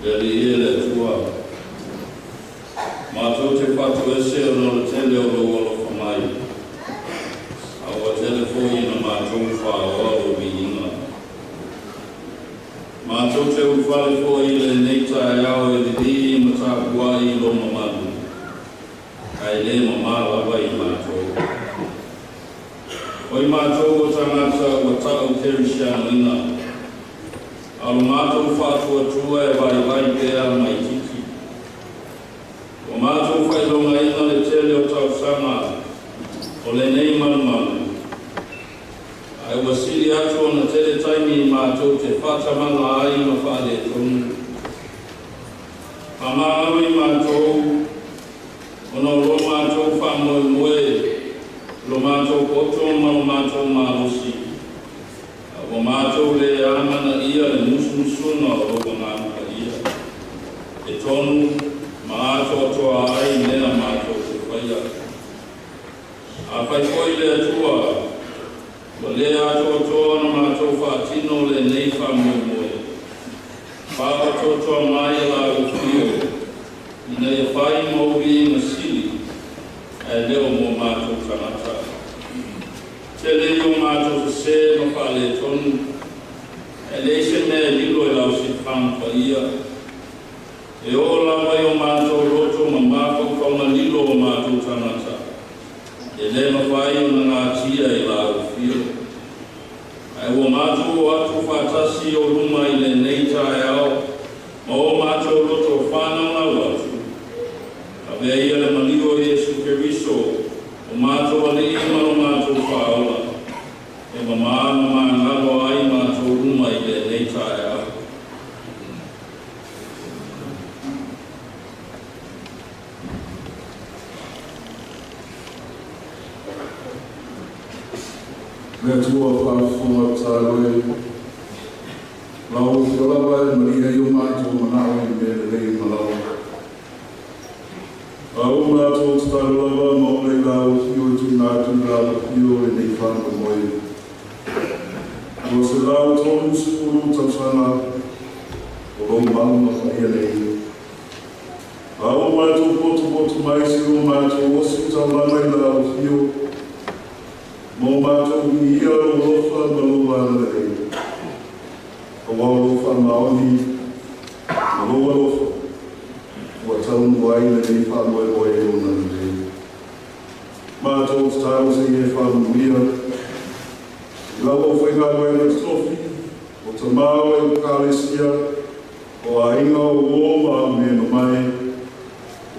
Le Alii e le Atua, matou te faatoese ona o le tele o lou alofa mai, a ua tele foi ina matou faaoa lou viiga. Matou te ulufale foi i lenei taeao e lilii ma tapuai i lou mamalu, ae le mamā lava i matou. O i matou o tagata ua ta'u kerisianoina, a o lo matou faatuatua e vaivai pea ma itiiti. Ua matou faailogaina le tele o tausaga o lenei malumalu, ae ua sili atu ona tele taimi matou te faatamaga ai ma faaletonu. Faamagalo i matou ona o lo matou faamoemoe, lo matou poto ma lo matou malosi, a ua matou le amanaia le musumusuga o lou Agaga Paia e tonu ma atoatoa ai mea matou te faia. Afai foi le Atua ua le atoatoa ona matou faatino lenei faamoemoe, faaatoatoa mai e lau Afio ina ia fai mo viiga sili ae le o mo matou tagata. Tele i o matou sesē ma faaletonu, ae leai se mea e lilo i lau silafaga paia. E oo lava i o matou loto ma mafaufauga lilo o matou tagata, e le mafai ona natia i lau Afio. Ae ua matou o atu faatasi i ou luma i lenei taeao ma o matou loto faanaunau atu. Avea ia le maliu o Iesu Keriso, o matou Alii ma lo matou Faaola, e mamā ma magalo ai matou uma i lenei taeao. Le Atua faafofoga tatalo e, lau Afio lava e malie ai o matou manao i mea lelei ma laoa. A o matou tatalo lava ma ole i lau Afio e tuuina atu i lau Afio lenei faamoemoe. 230 tausaga o lou malu ma paia nei. A o matou potopoto mai si o matou osi taulaga i lau Afio, mo matou viia lou alofa ma lou agalelei. Aua o lou faamaoni ma lou alofa ua taunuu ai lenei faamoemoe e ona lelei. Matou tatalo se i e faamanuia i lau aufaigaluega totofi, o tamā o Ekalesia, o aiga o uō ma au mamae,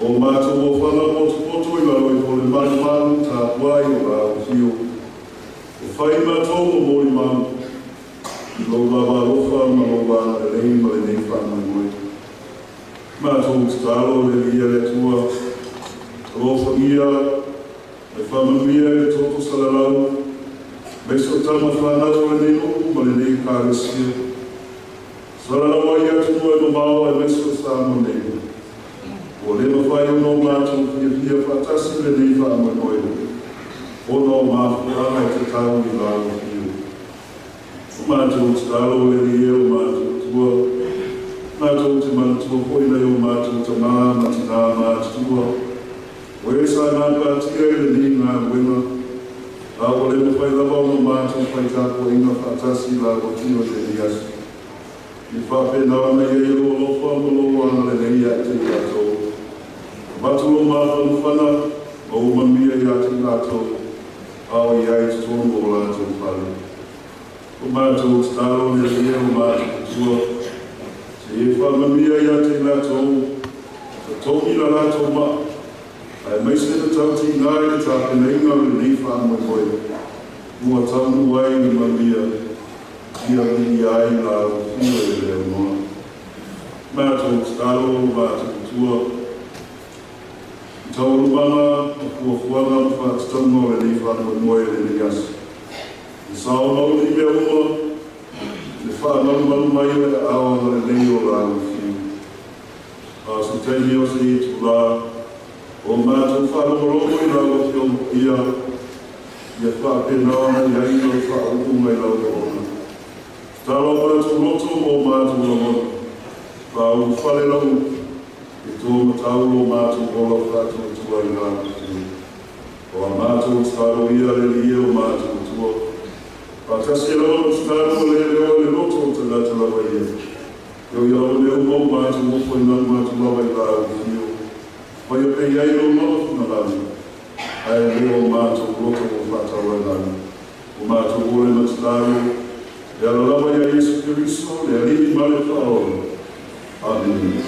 o matou ofaga potopoto i lalo ifo o le malumalu tapuai o lau Afio. E fai matou ma molimau i lou lava alofa ma lou agalelei ma lenei faamoemoe. Matou tatalo le Alii le Atua, alofagia le faamanuia i le toto salalau, aemaise o tama fanau o lenei nuu ma lenei Ekalesia. Salalau ai atunuu e mamao aemaise o Samoa nei. Ua le mafai ona o matou fiafia faatasi lenei faamoemoe, ona o mafuaaga e tatau i lau Afio. O matou tatalo le Alii e o matou Atua, matou te manatua foi nai o matou tamā ma tinā matutua, o e sa gapatia i lenei galuega, a ua le mafai lava ona matou faitapuaiga faatasi i lau Afio i lenei aso. I faapena ona i ai lou alofa ma lou agalelei ia te i latou. Avatu lou mafanafana ma ou manuia ia te i latou, a o i ai i totonu o latou fale. O matou tatalo le Alii e o matou Atua, se i e faamanuia ia te i latou, totogi la latou maa, aemaise le tautiga i le tapenaina o lenei faamoemoe, ua taunuu ai le manuia, ia viia ai lau Afio e le aunoa. Matou tatalo o matou Atua, i taualumaga ma fuafuaga ma faatatauga o lenei faamoemoe i lenei aso. E sao mauli mea uma, le faamalumalu mai o le aao agalelei o lau Afio. A o se taimi o se itulā, o matou faalogologo i lau Afioga Paia, ia faapena ona i ai lau faauuga i lau lagona. Tatalo o matou loto ma o matou lagona. Faaulufale lau e to matau lo matou ola faatuatua i la afio. O a matou tatalo ia le Alii e o matou Atua. Faatasi ai lava ma tatalo ma leleoa le loto o tagata lava ia. E ui lava mea uma ua matou ofoina atu lava i la afio. Faia pea i ai lou lava finagalo, ae le o matou loto ua faatauaina. O matou ole ma tatalo, e ala lava ia Iesu Keriso, le Alii ma le Faaola. Amene.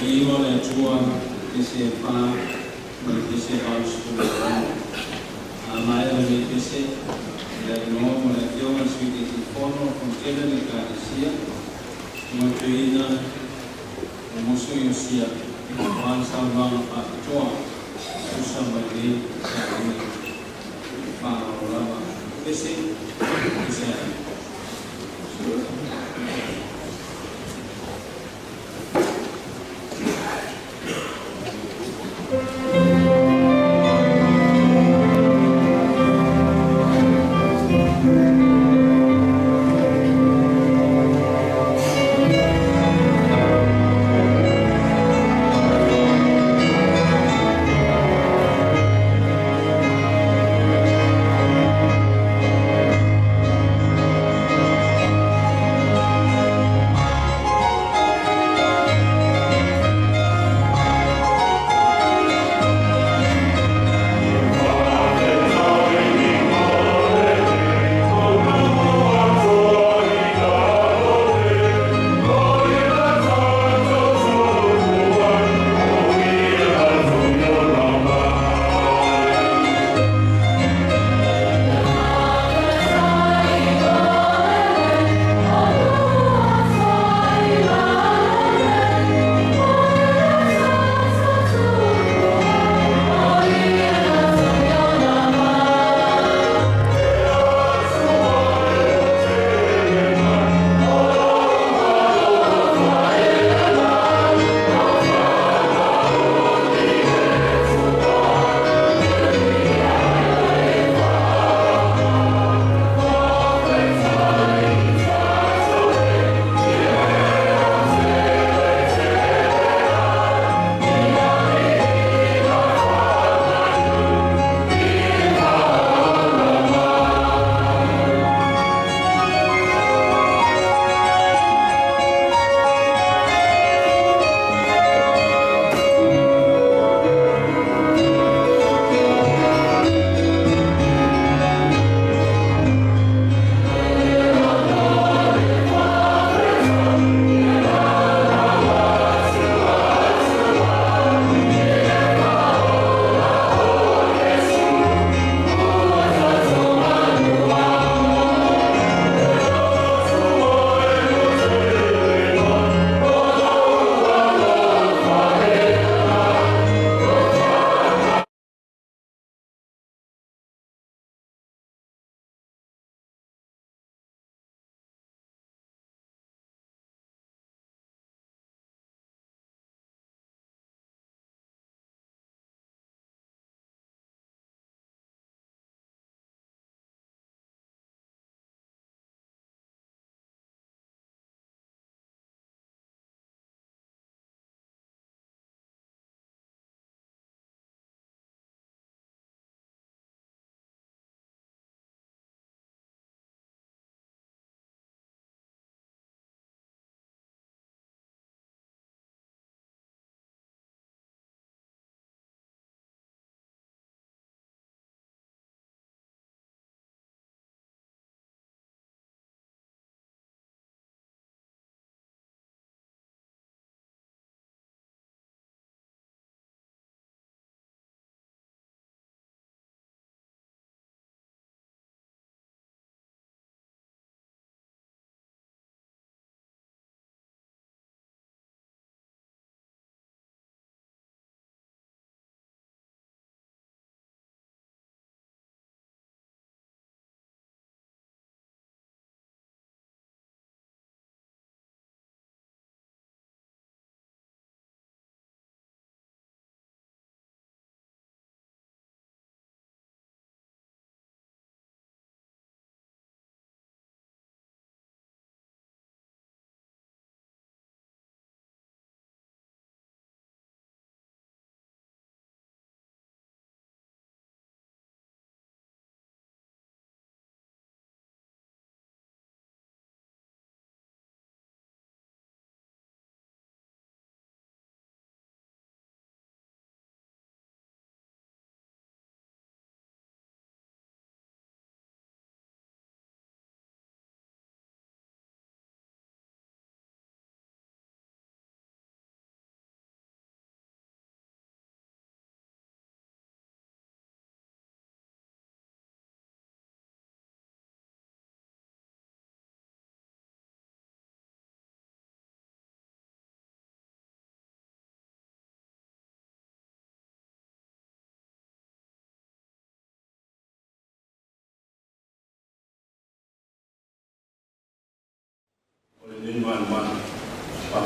Viva le Atua pese e 4 ma le pese 86. A maea lenei pese, le avanoa mo le Afioga i le Sui Taitaifono o le Fonotele a le Ekalesia, mo le toeaina o Musu Iosia, aua le saunoaga faapitoa e tusa ma lenei taimi faaaloalo lava. Pese, pese ae.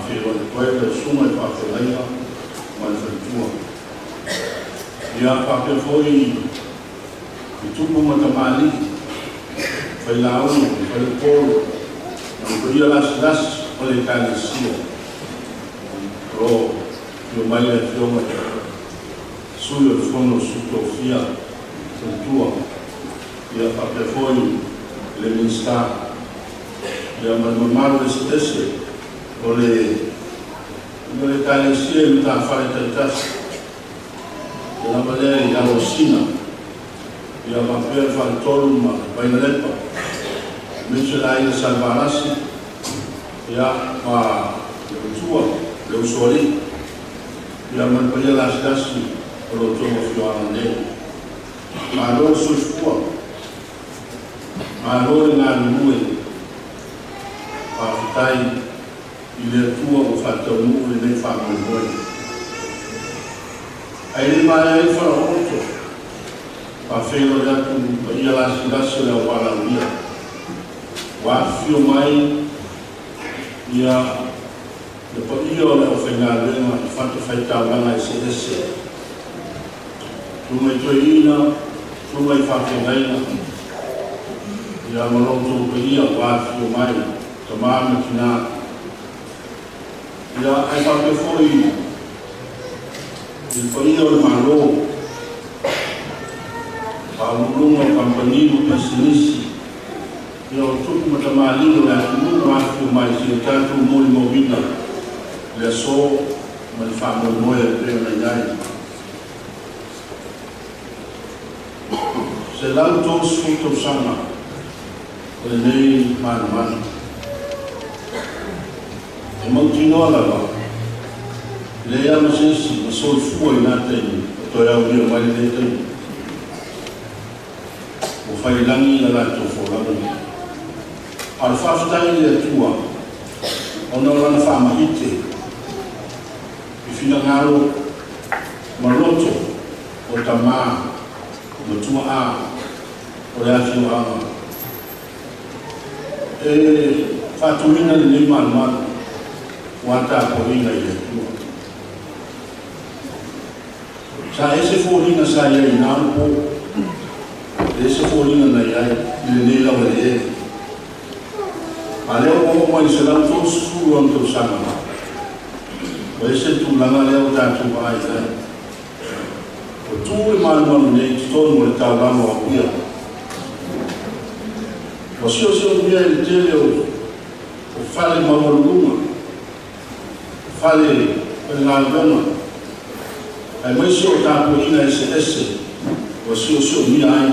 Faafeiloai atu ai lau susuga i le faafeagaiga ma le faletua. Ia faapea foi i tupu ma tamalii, failauga, faleupolu, ma le paia lasilasi o le Ekalesia o lo o afio mai le Afioga i le Sui o le Fono a Sui Tofia, faletua, ia faapea foi le Minisita, ia ma le mamalu eseese o le Ekalesia i matafale taitasi, ia lava lea i Alosina, ia faapea le Faletolu ma Vainalepa, aemaise le aiga Salevalasi, ia ma le matua, le usoalii, ia ma le paia lasilasi o lo outou afioaga nei. Malo le soifua, malo le galulue, faafetai i le Atua ua faataunuu lenei faamoemoe. Ae le maea ai falaooto, faafeiloai atu i paia lasilasi o le auvalaaulia, ua afifio mai ia le paia o le aufaigaluega i fatafaitaulaga eseese, susuga i toeaiina, susuga i faafeagaiga, ia ma lo outou paia ua afifio mai, tama ma tina. Ia ae faapea foi i le paia o le Malo, faauluuluga o kamupani ma pisinisi, ia o tupu ma tamalii o le atunuu ua afifio mai si o tatou molimauina le aso ma le faamoemoe e pei ona i ai. 130 tausaga o lenei manumanu. E mautinoa lava, leai lava se isi na soifua i na taimi o toe aulia mai lenei taimi. Ua faiilagi la latou folauga. A o le faafetai i le Atua ona o lana faamaite i finagalo ma loto o tamā ma tua'a o le afioaga e faatuina lenei malumalu ua tapuaiga i le Atua. Sa ese foliga sa i ai i na onapo, e ese foliga na i ai i lenei laueleele. A lea ua oo mai i le 130 ona tausaga, ua ese le tulaga lea ua tatou vaai i ai. Ua tu le malumalu nei i totonu o le taulaga o Apia. Ua siosiomia i le tele o fale maualuluga, fale faigaluega, aemaise o tapuaiga eseese ua siosiomia ai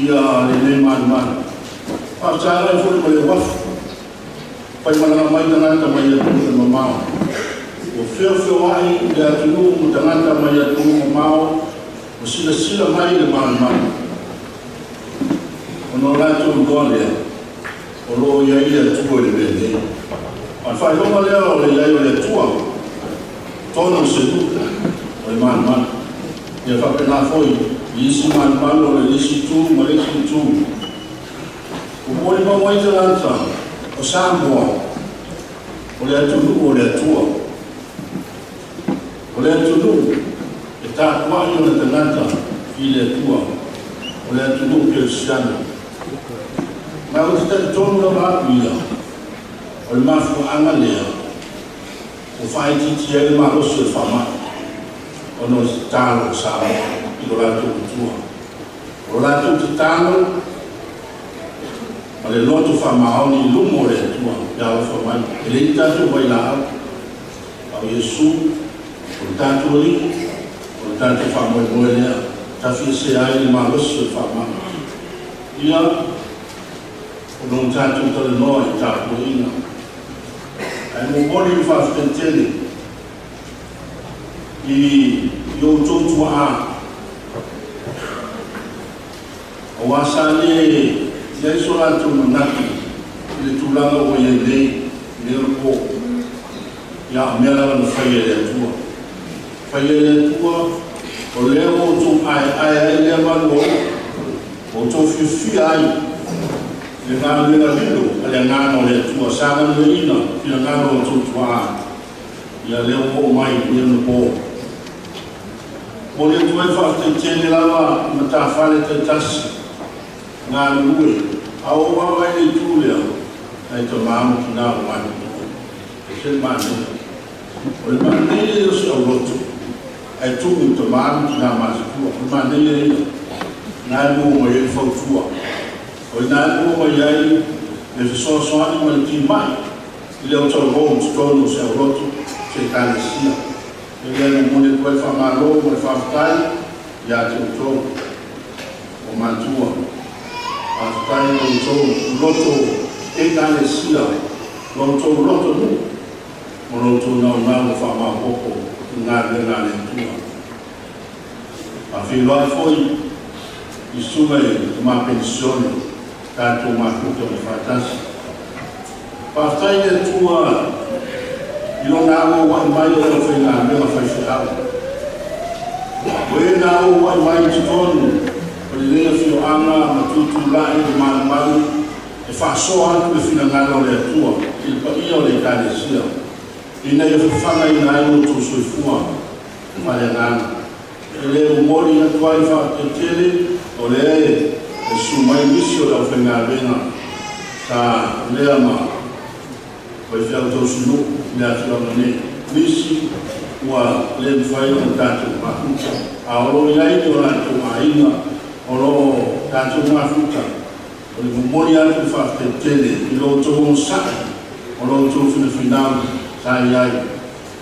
ia lenei malumalu. Faafesagai foi ma le uafu, faimalaga mai tagata mai atunuu e mamao. Ua feofeoai le atunuu ma tagata mai atunuu mamao ua silasila mai i le malumalu, ona o latou iloa lea o lo o i ai le Atua i le mea nei. A o le faailoga lea o le i ai o le Atua, totonu o se nuu o le malumalu. Ia faapena foi i isi malumalu o le isi itu ma le isi itu. Ua molimau ai tagata o Samoa o le atunuu o le Atua. O le atunuu e tapuai ona tagata i le Atua, o le atunuu kerisiano. Ma ou te talitonu lava au ia, o le mafuaaga lea ua faaitiitia ai le malosi o le faamai, ona o le tatalo a Samoa i lo latou Atua. O lo latou tatalo ma le loto faamaoni i luma o le Atua pe alofa mai. E leai ni tatou vailaau, a o Iesu, o le tatou Alii, o le tatou faamoemoe lea, tafiesea ai le malosi o le faamai. Ia, o lona tatou talanoa i tapuaiga. Ae momoli le faafetai tele i outou tuaa, aua sa le i ai so latou manatu i le tulaga ua i ai nei i lea po. Ia, o mea lava na faia e le Atua. Faia e le Atua, o lea ua outou aeae ai lea malu o ua outou fiafia ai Le galuega lilo a le agaga o le Atua sa galueaiina finagalo o outou tuaa ia lea ua oo mai i onapo. Momoli atu ai faafetaitele lava i matafale taitasi galulue a ou vaavaai i le itu lea nai tamā ma tinā ua matutua. E ese le manaia. O le manaia ia o se aulotu ae tuu i tamā ma tinā matutua. O le manaia ia na e maua mai ai le fautua. O i ina e maua mai ai le fesoasoani ma le timai i le autalavou i totonu o se aulotu se Ekalesia. E lea e momoli atu ai le faamalo ma le faafetai ia te outou o matua. Faafetai i lo outou loto Ekalesia, lo outou loto nuu ma lo outou naunau e faamaopoopo i galuega a le Atua. Faafeiloai foi i susuga i tama penisione tatou mafuta mai faatasi. Faafetai i le Atua i Lona auauai mai o le aufaigaluega faifeau. O e na auauai mai i totonu o lenei afioaga ma tutulai i le malumalu e faasoa atu le finagalo o le Atua i le paia o le Ekalesia ina ia fafagaina ai lo outou soifua faaleagaga. E le momoli atu ai faafetai tele o lea e susu mai nisi o le aufaigaluega sa lea ma faifeau tausinuu i le afioaga nei. Nisi ua le mafai ona tatou mafuta, a o lo o i ai ni o latou aiga o lo o tatou mafuta. O le momoli atu le faafetai tele i lo outou onosai o lo outou finafinau sa i ai,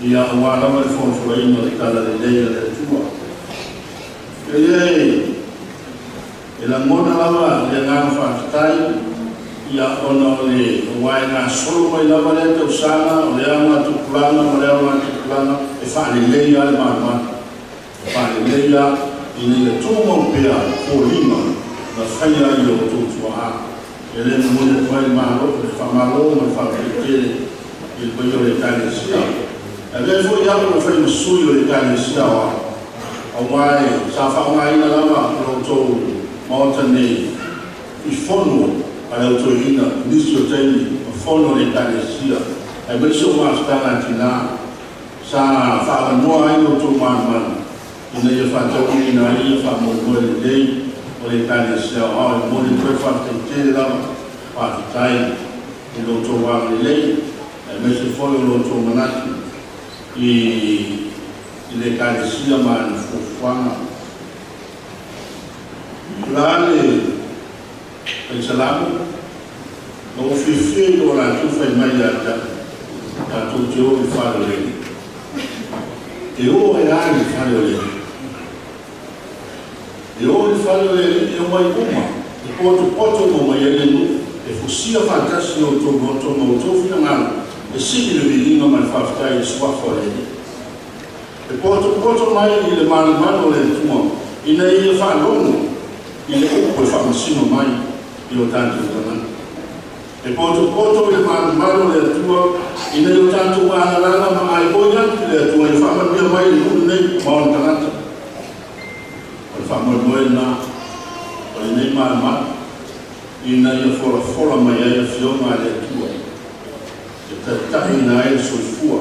ia aua lava le folafolaina o le talalelei a le Atua. E le e lagona lava le agaga faafetai ia ona o le aua e gasolo mai lava lea tausaga o le augatupulaga ma le augatupulaga e faalelei lava le malumalu, e faalelei lava ina ia tumau pea foliga na faia ai e outou tuaa. E le momoli atu ai le malo, le faamalo ma le faafetai tele i le paia o le Ekalesia. E avea ai foi au ma fai ma sui o le Ekalesia Aoao, aua e sa faaaogaina lava lo outou Maota nei i fono a le au toeaina i nisi o taimi ma fono a le Ekalesia, aemaise o mafutaga a tinā sa faaavanoa ai lo outou malumalu ina ia faataunuuina ai ia faamoemoe lelei o le Ekalesia Aoao. E momoli atu ai le faafetai tele lava, faafetai i lo outou agalelei aemaise foi o lo outou manatu i le Ekalesia ma ana fuafuaga. O le a le Faisalamo? Na ou fiafia i lo latou fai mai ia te au, tatou te o i le fale o le Alii. E o ai a i le fale o le Alii? E o i le fale o le Alii e omai uma, e potopoto uma mai ai le nuu, e fusia faatasi o outou loto ma outou finagalo, e sii le viiga ma le faafetai i le suafa o le Alii. E potopoto mai i le malumalu o le Atua ina ia faalogo i le upu e faamasino mai i o tatou tagata. E potopoto i le malumalu o le Atua ina ia o tatou alalaga ma aioi atu i le Atua ia faamanuia mai i le nuu lenei ma ona tagata. O le faamoemoe lena o lenei malumalu ina ia folafola mai ai Afioga a le Atua e taitaiina ai le soifua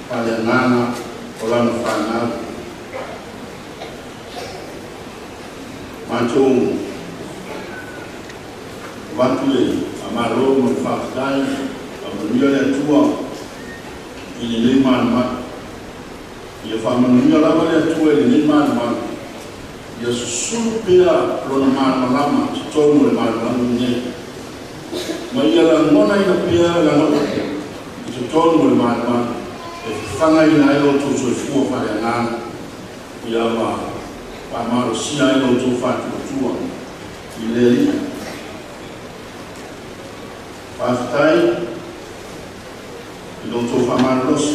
faaleagaga o Lana fanau. Matou avatu le faamalo ma le faafetai, faamanuia le Atua i lenei malumalu. Ia faamanuia lava le Atua i lenei malumalu, ia susulu pea Lona malamalama i totonu o le malumalu lenei, ma ia lagonaina pea Lana upu i totonu o le malumalu e fafagaina ai lo outou soifua faaleagaga, ia ma faamalosia ai lo outou faatuatua i le Alii. Faafetai i lo outou faamalolosi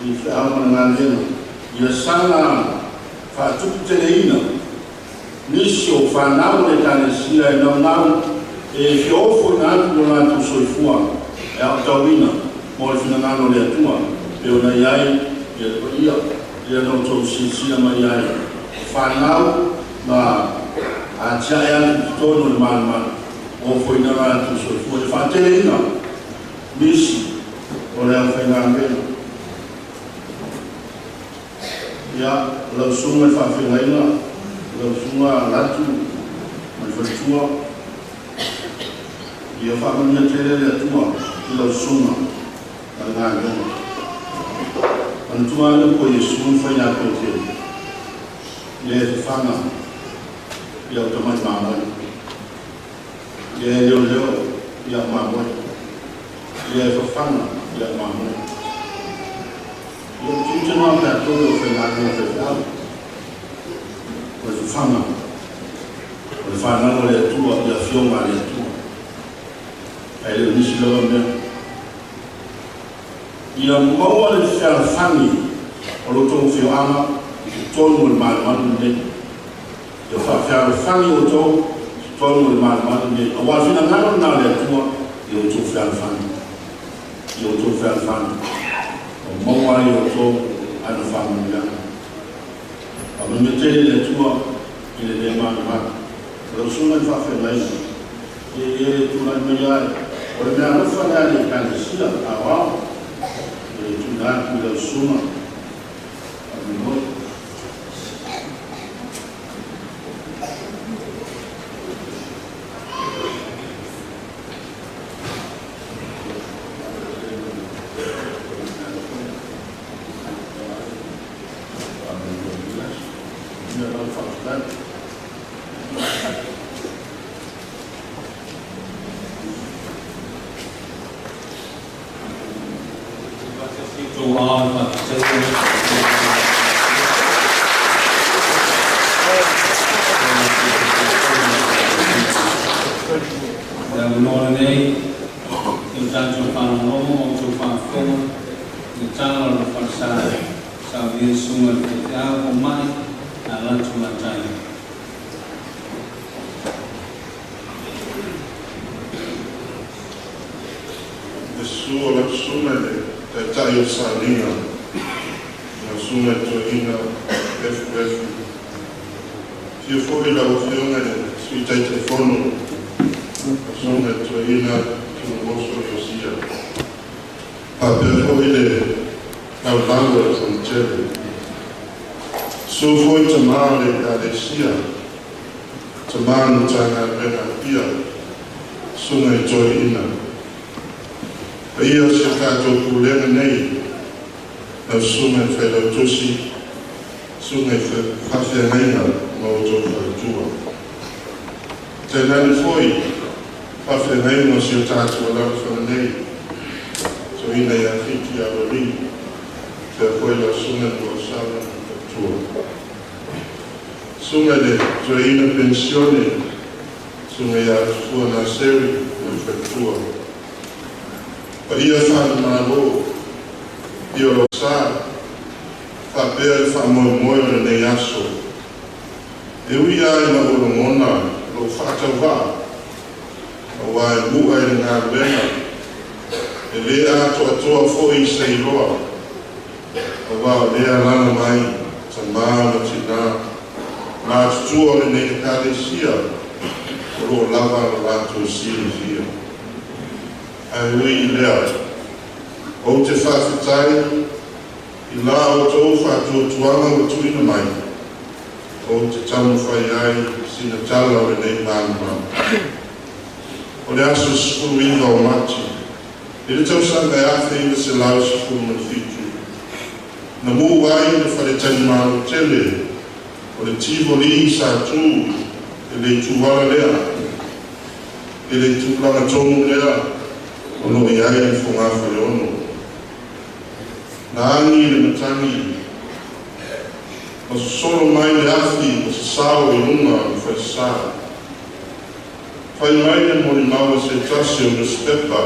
i le feau ma le galuega ia saga faatuputeleina nisi o fanau o le Ekalesia e naunau e fia ofoina atu lo latou soifua e aotauina mo le finagalo o le Atua pei ona i ai le paia lea na outou silasila mai ai o fanau na atiae atu i totonu o le malumalu. O foʻi na latou soifua e faateleina nisi o le aufaigaluega. Ia lau susuga i le faafeagaiga, lau susuga Latu ma le faletua, ia faamanuia tele le Atua i lau susuga ma le galuega. Manatua le po Iesu na fai ia Petelo, ia e fafaga i au tamai mamoe, ia e leoleo i au mamoe, ia e fafaga i au mamoe. Ia o tiute na o tatou le aufaigaluega faifeau, o le fafaga o le fanau a le Atua i afioga a le Atua, ae le o nisi lava mea. Ia maua le fealofani o lo outou afioaga i totonu o le malumalu lenei. Ia faafealofani outou i totonu o le malumalu lenei, auā le finagalo lena o le Atua, ia outou fealofani, ia outou fealofani, o maua ai outou ana faamanuiaga. Faamanuia tele le Atua i lenei malumalu. O lau susuga i le faafeagaiga, e e tulai mai ai, o le mea alofa lea a le Ekalesia aoao, e tuuina atu i lau susuga. Faamoemoe. Ia lau faafetai. Le avanoa lenei i o tatou faalogologo ma outou faafofoga i le tala o le falesa saunia e susuga i le faifeau fomai ia Latu Latai. Le susu o lau susuga i le taitai o le sauniga, lau susuga i le toeaina Efuefu. Afio foi lau afioga i le Sui Taitaifono, lau susuga i le toeaina Tuilamoso Iosia. Faapea foi le laulau o le Fonotele. Susu foi tamā o le Ekalesia, tamā o le Matagaluega Apia, susuga i toeaiina. Paia o si o tatou pulega nei, lau susuga i le failautusi, susuga i faafeagaiga ma outou faletua. Tainane foi faafeagaiga o si o tatou alaalafaga nei, toeaina ia Fiti Aloalii, faapea foi lau susuga i le Muausala ma le faletua. Susuga i le toeaina penisione, susuga ia Tufua Naseri ma le faletua. Paia faale-Malo, ia o lau sa, faapea le faamoemoe o lenei aso. E ui lava ina ua logona lou faatauvaa, auā e mu'a i le galuega, e lē atoatoa foi se iloa, auā o lea alaala mai tamā ma tinā matutua o lenei Ekalesia o loo lava lo latou silafia. Ae ui i lea, ou te faafetai i la outou faatuatuaga ua tuuina mai, ou te taumafai ai sina tala o lenei malumalu. O le aso 19 o Mati i le tausaga e 1917, na mu ai le faletalimalo tele o le Tivoli sa tu i le ituala lea, i le itulaga tonu lea o loo i ai le fogafaleono. Na agi le matagi ma sosolo mai le afi ma sasao i luga o le falesa. Fai mai le molimau a se tasi o nusipepa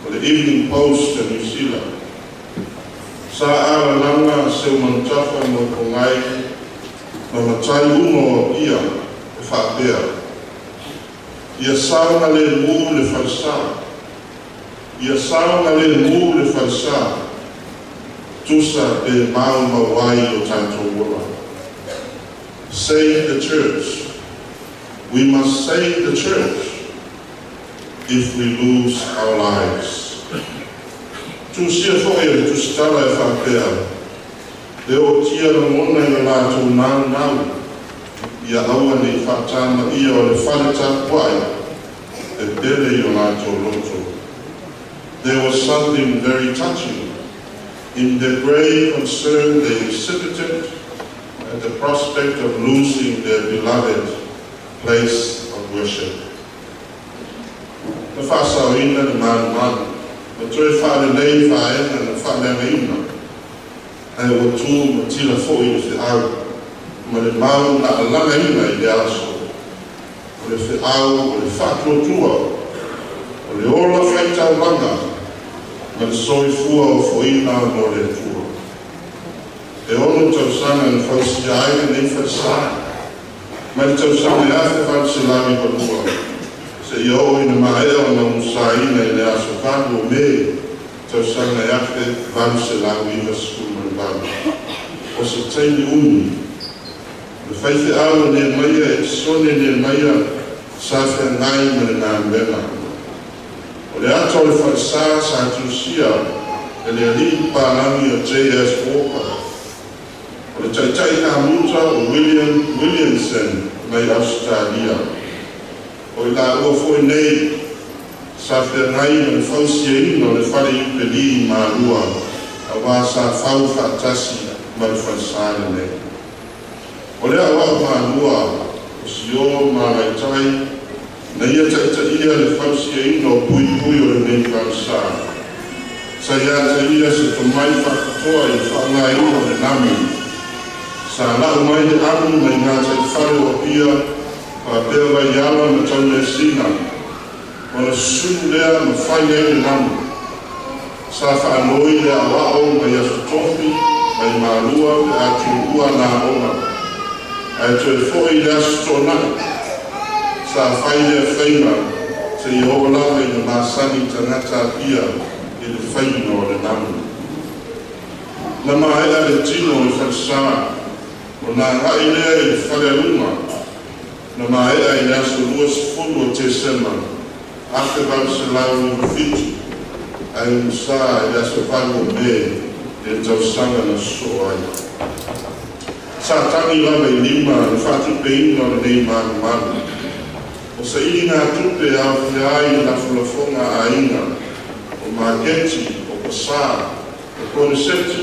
o le Evening Post a Niu Sila, sa alalaga Seumanutafa Moepogai ma matai uma o Apia e faapea, “Ia saogalēmū le falesa, ia saogalēmū le falesa, tusa pe maumau ai o tatou ola.” Save the church. We must save the church. if we lose our lives. Tusia fo'i e le tusitala e faapea, e o'otia lagona i o latou naunau, ia aua nei fa'atamaia o le fale tapua'i e pele i o latou loto. There was something very touching in the grave concern they exhibited at the prospect of losing their beloved place of worship. Na fa'asaoina le malumalu, ma toe fa'alelei vaega na fa'aleagaina, ae ua tū matila fo'i le fe'au, ma le mau na alagaina i le aso. O le fe'au o le fa'atuatua, o le ola faitaulaga, ma le soifua ofoina mo le Atua. E 6 tausaga na fausia ai lenei falesā, mai le tausaga e 1892, seia oo ina maea ona umusaina i le aso 8 o Me, tausaga e 1898. O se taimi umi. Le faifeau o Nehemaia Etisone Nehemaia sa feagai ma le galuega. O le ata o le falesā sa tusia e le alii papalagi o J.S. Walker. O le taita'i kamuta o William Williamson mai Ausetalia. O i laua fo'i nei sa feagai ma le fausiaina o le fale iupeli i Malua, auā sa fau fa'atasi ma le falesā lenei. O le a'oa'o malua o Siō Malaitai na ia ta'ita'ia le fausiaina o puipui o lenei falesā. Sa iā te ia se tomai fa'apitoa i le fa'aaogāina o le namu. Sa la'u mai le amu mai gataifale o Apia faapea Vaiala ma Taumeasina, ona susulu lea ma fai ai le namu. Sa fa'anoi le a'oa'o mai Aso Tofi mai Malua pe a tuua naoga, ae toe fo'i le aso to'ona'i. Sa fai lea faiga seia oo lava ina masani tagata Apia i le faiga o le namu. Na mae'a le tino o le falesā, ona aga'i lea i le falealuga. Na mae'a i le aso 20 o Tesema 1897, ae umusā i le aso 8 o Me le tausaga na sosoo ai. Sa tagi lava i lima le fa'atupeina o lenei malumalu. O sa'iligatupe e aofia ai le lafolafoga a aiga, o maketi, o pasā, o koneseti,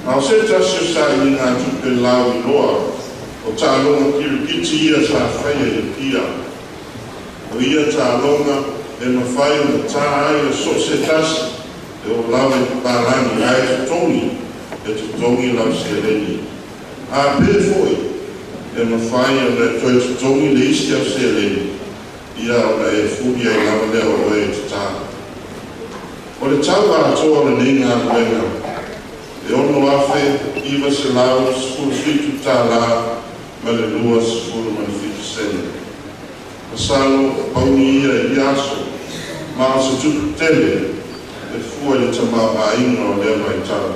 a o se tasi o sa'iligatupe lauiloa o ta'aloga kirikiti ia sa faia i Apia. O ia ta'aloga e mafai ona tā ai o so o se tasi e o lava i papalagi ae totogi e totogi lau seleni. A pē fo'i e mafai ona e toe totogi le isi au seleni ia ona e fuli ai lava lea o oe e tatā. O le tau atoa o lenei galuega e $6,917 ma le 27 sene. Masalo o pauni ia i ia aso, ma o se tupu tele e fua i le tamaoaiga o lea vaitau.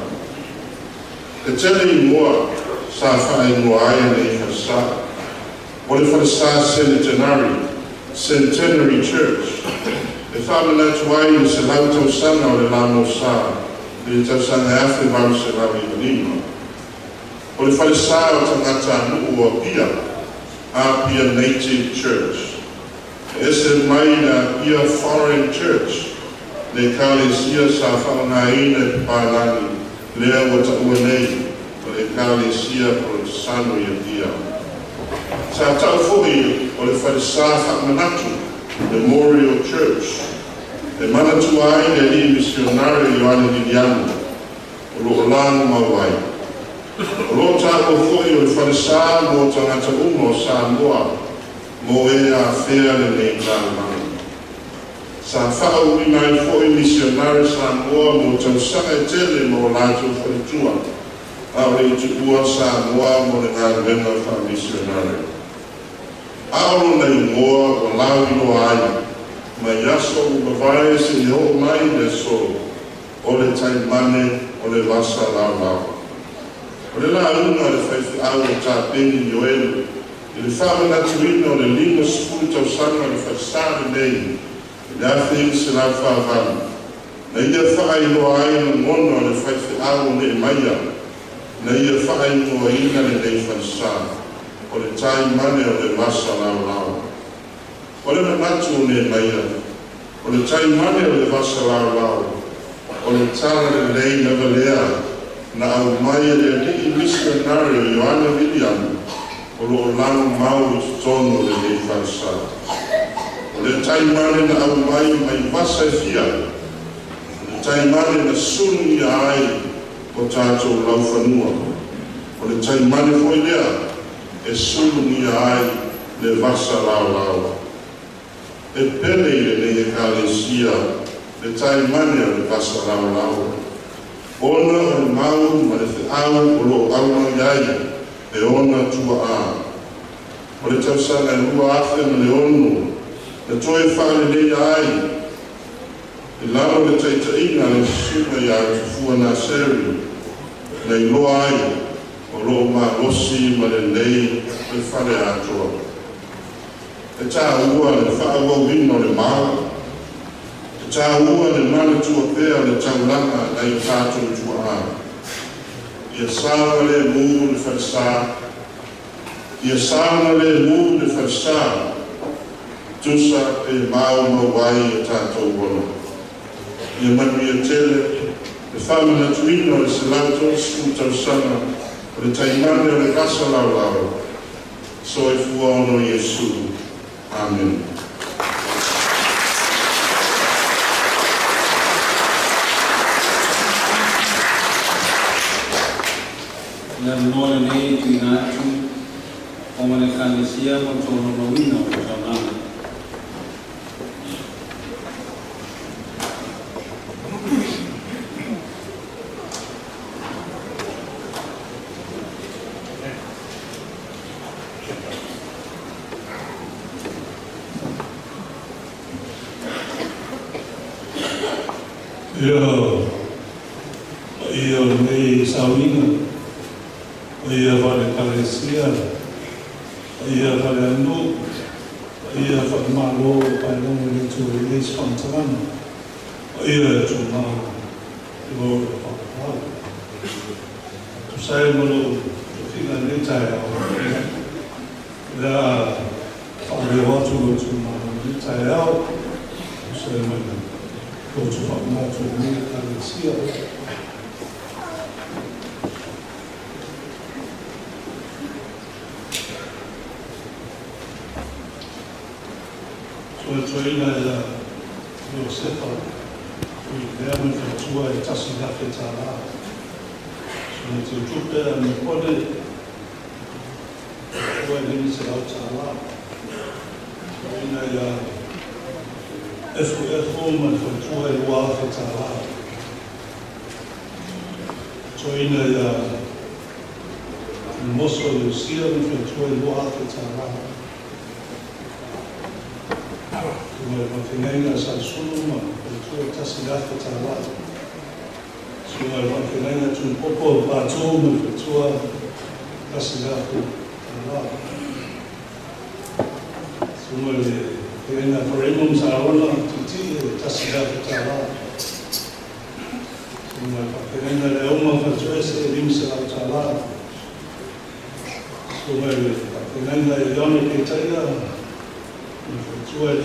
E tele igoa sa fa'aigoa ai lenei falesā. O le falesā Senetenari, Centenary Church, e fa'amanatu ai le 100 tausaga o le lamosā i le tausaga e 1895. O le falesā o tagatanu'u o Apia, Apia Native Church. E ese mai le Apia Foreign Church, le ekalesia sa fa'aaogāina e papalagi lea ua ta'ua nei o le Ekalesia Polotesano i Apia. Sa ta'u fo'i o le falesā fa'amanatu, Memorial Church, e manatua ai le alii misionari Ioane Liliano o lo'o lagomau ai. O lo'o taua fo'i o le falesā mo tagata uma o Samoa mo e afea lenei taulaga. Sa fa'auuina ai fo'i misionari Samoa mo tausaga e tele ma o latou faletua, a o le i tuua Samoa mo le galuega fa'amisionari. A o lona igoa ua lauiloa ai mai aso ua mavae seia oo mai le aso o le taimane o le vasa laolao. O le lauga a le faife'au o Tapeni Ioelu i le fa'amanatuina o le 50 tausaga o le falesā lenei. Le afe i se lau whaavalu. Na ia whaailoa ai lagona o le faifeau o Neemaia, na ia faaigoaina lenei falesā, o le taimane o le vasa laolao. O le manatu o Neemaia, o le taimane o le vasa laolao, o le tala lelei lava lea na aumai e le alii misionari o Ioane Viliamu, o loo lagomau i totonu o lenei falesā. O le taimane na aumai mai vasa e fia, o le taimane na sulugia ai o tatou laufanua, o le taimane foi lea e sulugia ai le vasa laolao. E pele i lenei Ekalesia le taimane o le vasa laolao, ona o le mau ma le feau o loo aumai ai e ona tuaa. O le tausaga e 2006 na toe faaleleia ai i lalo le taitaiga a le susuga ia Tufua Naseri, na iloa ai o loo malosi ma lelei le fale atoa. E tāua le faaauauina o le mau, e tāua le manatua pea o le taulaga nai o tatou tuaa. Ia saoga lemu le falesā, ia saoga lemu le falesā, tusa pe maumau ai o tatou ola. Ia manuia tele le faamanatuina o le 130 tausaga o le taimane o le vasa laolao. Soifua ona o Iesu. Amen. Le avanoa lenei e tuuina atu o ma le Ekalesia mo le tolaulauina o le taulaga. Ia paia o lenei sauniga, paia faale-Ekalesia, paia faaleaganuu, paia faale-Malo o paelogo e le itu i ai se faamatalaga, paia e tumau i lo le faapaau. Tusa ai ma lou tofiga i lenei taeao, o le a faaleo atu lou itumalo i lenei taeao, tusa ai ma le loto faamanatu o lenei Ekalesia. Toetoeina ia Iosefa Tuilea ma le faletua e $1,000. Susuga Teutupe a Nipone, faletua e $500. Toeina ia Efu ma le faletua e $2,000. Toeina ia Moso Iosia ma le faletua e $2,000. Susuga i le Faafeagaiga a Salesulu ma le faletua e $1,000. Susuga i le Faafeagaiga Tuipopo Patu ma le faletua $1,000. Susuga i le Faafeagaiga Faremo ma Saona Tiitii e $1,000. Susuga i le Faafeagaiga Leauma Faletoese e $500. Susuga i le Faafeagaiga Ione Keitaia ma le faletua e $500.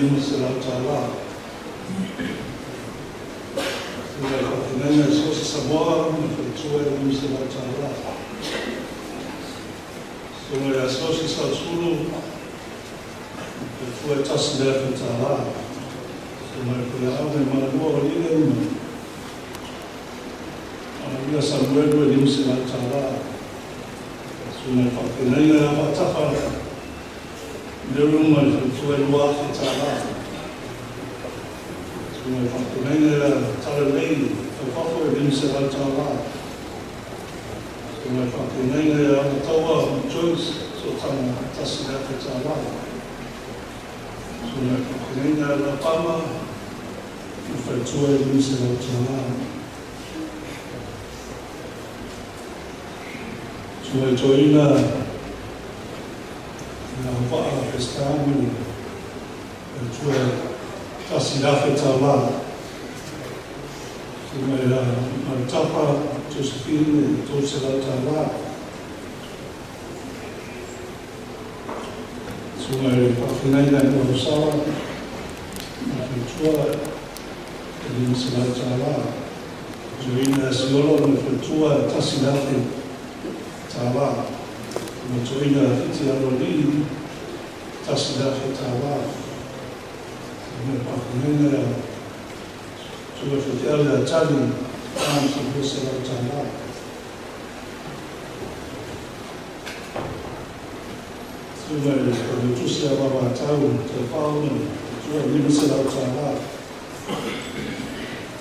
Susuga i le Faafeagaiga Sosa Samoa ma le faletua e $500. Susuga i le Asosi Salesulu ma le faletua e $1,000. Susuga i le Paiaoga i Malua o Lile ma Manuia Samuelu e $500. Susuga i le Faafeagaiga ia Faatafa Leru ma le faletua e $2,000. Susuga i le Faafeagaiga ia Talalei Taufafo e $500. Susuga i le Faafeagaiga ia Alataua Joyce Sotaga $1,000. Susuga i le Faafeagaiga ia Lapama ma le faletua e $500. Susuga i Toeaina ia Auvaa Peseta ma le faletua e 1,000 tālā. Susuga ia Maritapa Josephine, e 300 tālā. Susuga i le faafeagaiga i Nuuausala ma faletua, e 500 tālā. Toeaina Siolo ma le faletua, e 1,000 tālā. Ma toeaina Fiti Aloalii, 1,000 tālā. Ma le faafeagaiga susuga faifeau ia Tali Arms, e 200 tālā. Susuga i le failautusi a Vavatau Taufao ma le faletua, e 500 tālā.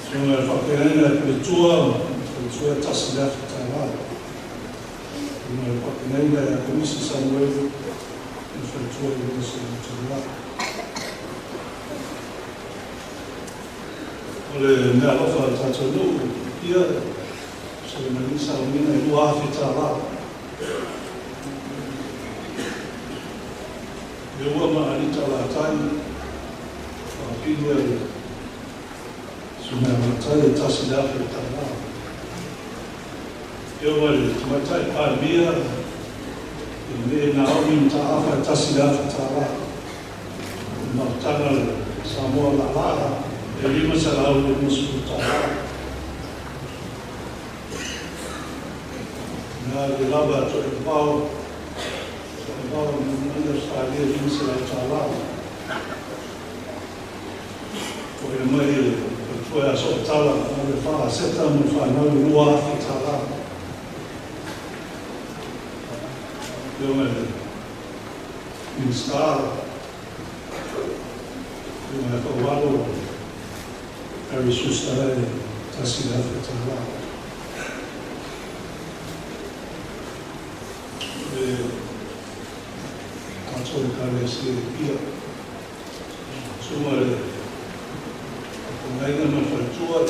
Susuga i le faafeagaiga i Puletua ma le faletua, e 1,000 tālā. Susuga i le faafeagaiga ia Komisi Samuelu ma le faletua, e 200 tālā. O le meaalofa a le tatou nuu ia Selemani Saumina, e 2,000 tālā. E ua ma Anita Latai faapili le susuga Matai, e 1,000 tālā. E ua le tamaitai Palemia i me Naomi Mataafa, e 1,000 tālā. Mautaga le Samoa Laalaa, e 550 tālā. Na le lava to e vao e vao mana Australia, 500 tālā. O e mai e tua a so'otala ma le faaseta ma le fanau, e 2,000 tālā. Ioga le Minista ioga e faualo Harry Schuster, e 1,000 tālā. Le tatou Ekalesia i Apia, susuga le faafeagaiga ma le faletua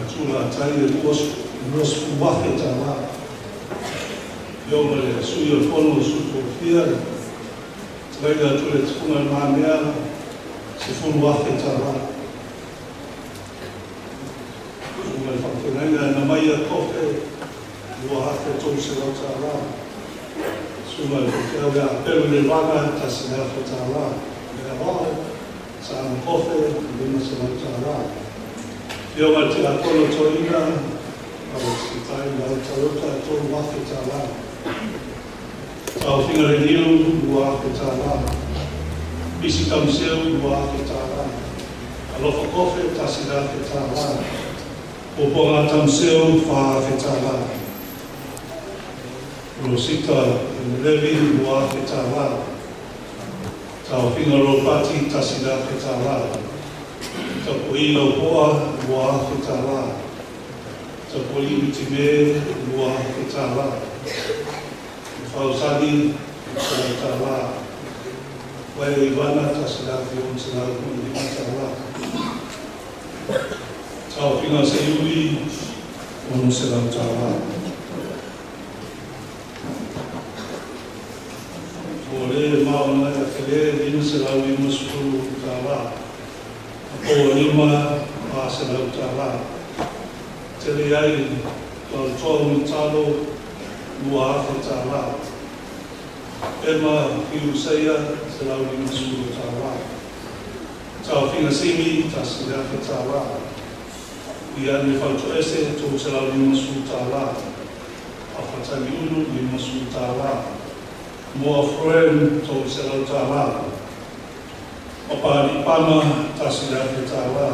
Tulatai, e 20,000 tālā. Io ma le Sui o le Fono o Sui Tofia, fetalaiga atu le Tufuga le Mamea, 10,000 tālā. Susuga le faafeagaiga na mai a Kofe, 2,300 tālā. Susuga le faifeau ia Apelu le Vaga, 1,000 tālā. Mea vao Saana Kofe, 500 tālā. Ioga le Tiakono Toeaina a le Sitai lau Toyota, 3,000 tālā. Taofiga le Niu, 2,000 tālā. Pisi Tamaseu, 2,000 tālā. Alofa Kofe, 1,000 tālā. Puapuaga Tamaseu, 4,000 tālā. Rosita Levi, 2,000 tālā. Taofiga Ropati, 1,000 tālā. Tapui Laupoa, 2,000 tālā. Tapui Utime, 2,000 tālā. Fausani, 100 tālā. Wae Ivana, 1,605 tālā. Taofiga Seiuli, 600 tālā. O le maona ia tele, 550 tālā. O lima, 400 tālā. Tele ai, Lautoa Mitalo, 2,000 tālā. Emma Hiuseia, 150 tālā. Taofiga Simi, 1,000 tālā. Iane Fautoese, 350 tālā. Afataliunu, 50 tālā. Moa Froen, 300 tālā. Papali Pama, 1,000 tālā.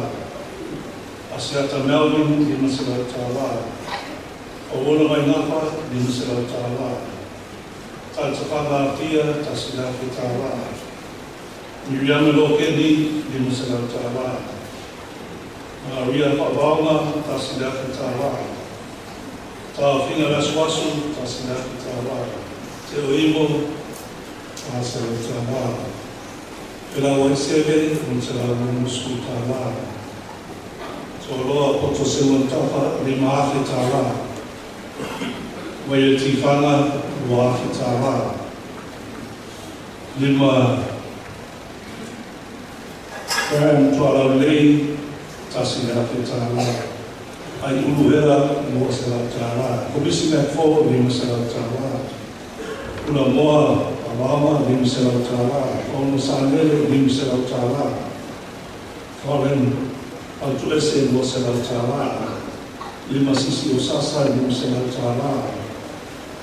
Asiata Melvin, 500 tālā. Paola Vaingafa, 500 tālā. Talatafaga Atia, 1,000 tālā. Miriam Lokeni, 500 tālā. Maria Fa'avaoga, 1,000 tālā. Taofiga Lasuasu, 1,000 tālā. Te Oimo, 400 tālā. Felau Seve, 650 tālā. Toloa Poto Sewantafa, 5,000 tālā. Waia Tifana, 2,000 tālā. Lima Graham Tualau Lei, $1,000. Ai Uluhera, $200. Komisi Mac 4, $500. Ula Moa, Alama, $500. Ono Sanele, $500. Colin Altuese, $200. Lima Sisi o Sasa, $500.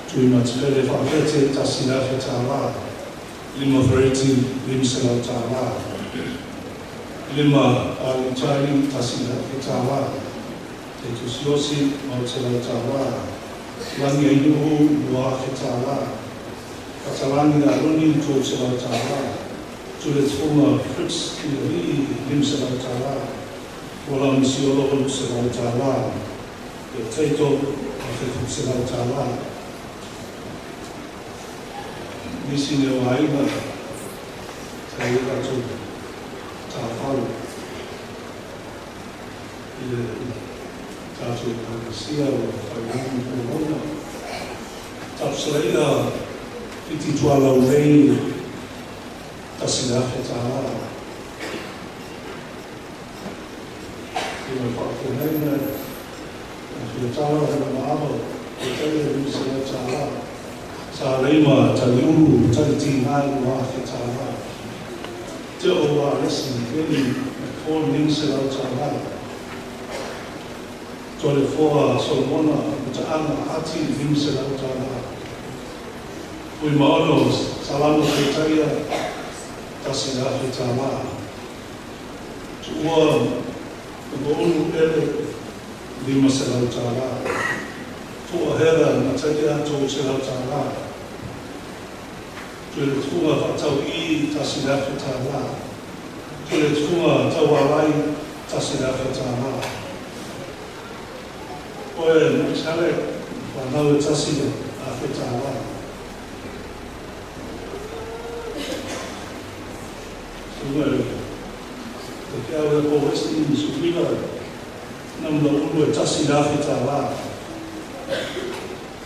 Tui Matipele Whaapete, $1,000. Lima Vereti, $500. Lima Ali Tari, $1,000. Te Tusiosi, $100. Langi Ainuhu, $2,000. Katalangi Aruni, $300. Tule Tfunga Fritz Ilii, $500. Wala Misiolo, $100. Te Taito, $700. Nisi ne o aiga, te ira tu tāwhalo. I le tātou Pakesia o whairangi o Tapsalaia whiti tualau nei $1,000. I mai whaakoneina, a whia tāra hana maama, o teia $500. Sa leima tali uru, tali tīngai $2,000. Te o wā lesi, keni, ko $500. Tole foa Solomona, Mutaanga, Ati, $500. Ui maono, Salamo Feitaia, $1,000. Tuua, Ulu Ele, $500. Tua Hera, Natalia, $300. Tule tufunga whaatau i, $1,000. Tule tufunga taualai, $1,000. Oe, Marisale, whanau e $1,000. Sunga, te kia ue ko wesi ni suwila, namla ulu e $1,000.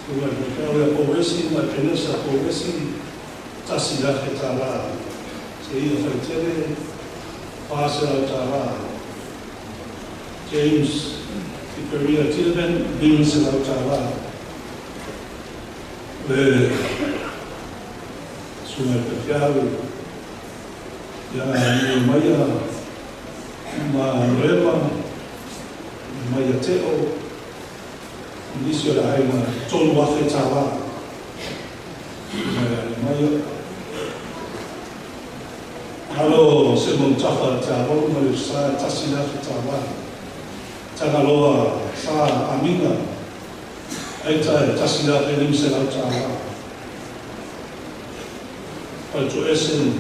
Sunga, te kia ue ko wesi, ma penesa ko wesi, $1,000. Se ia whaitele, $400. James Ikaria Tilben, $500. Le sunga te kia ue, ia Nehemiah ma Rema, maia teo, nisi o le aiga $3,000. Maia Nehemiah. Alo se mo tafa te aro ma le sa $1,000. Tagaloa sa aminga, aita e $1,500. Faltu esen,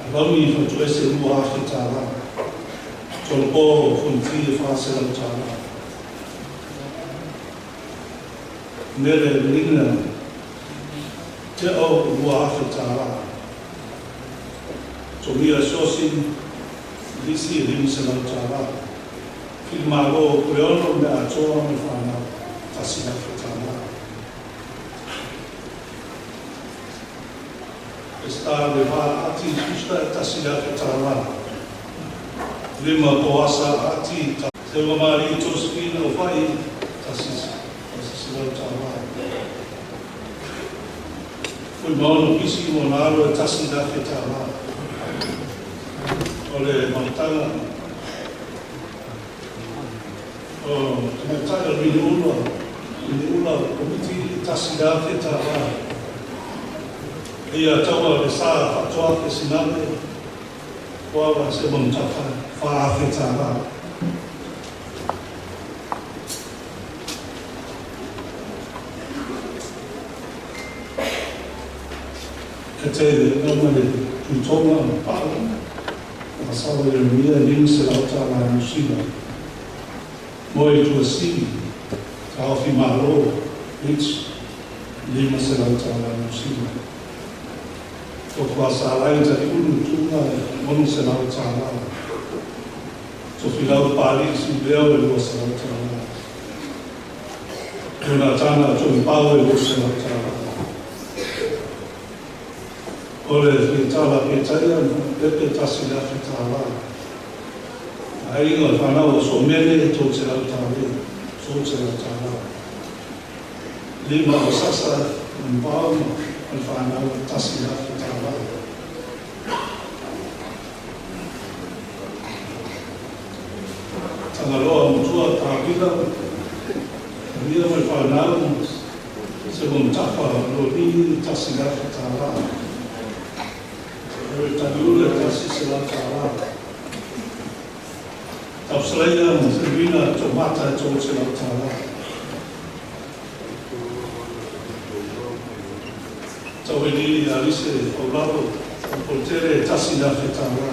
alauni faltu ese $2,000. Tolpo funti $400. Nere linga, te o $2,000. Tomia Sosin, lisi $500. Filmalo Puleono me atoa me whanau, $1,000. Esta le vā ati susta $1,000. Lima poasa ati, te wamari Josephine o whai, $1,000. Fui maono pisi mo nalo e $1,000. O le mautanga, o te mautanga Riniula, Riniula komiti $1,000. Ia taua le sa whatoa ke siname, koawa se mautaka $4,000. E te nama le tutonga pao, Masawa Jeremia, $500 Nusila. Moe Tuasili, Taofi Malo, Rich, $500 Nusila. Tofa Salai Tari Ulu Tunga, $600. Tofilau Pali Sibeo, $200. Jonatana Tompau, $200. O le fitala petaia pepe tasi le afe tālā. Aiga o whanau o so mele tō te lau tāle, tō te lau tālā. Lima o sasa mbao o le whanau o tasi le afe tālā. Tangaloa mutua tāwila, mia o le whanau se mtafa lo ni tasi le afe tālā. O le taniula tasi se lau tālā. Tausaleia mo whina tō mata tō te lau tālā. Tau e nini a lise o lalo o poltere tasi le afe tālā.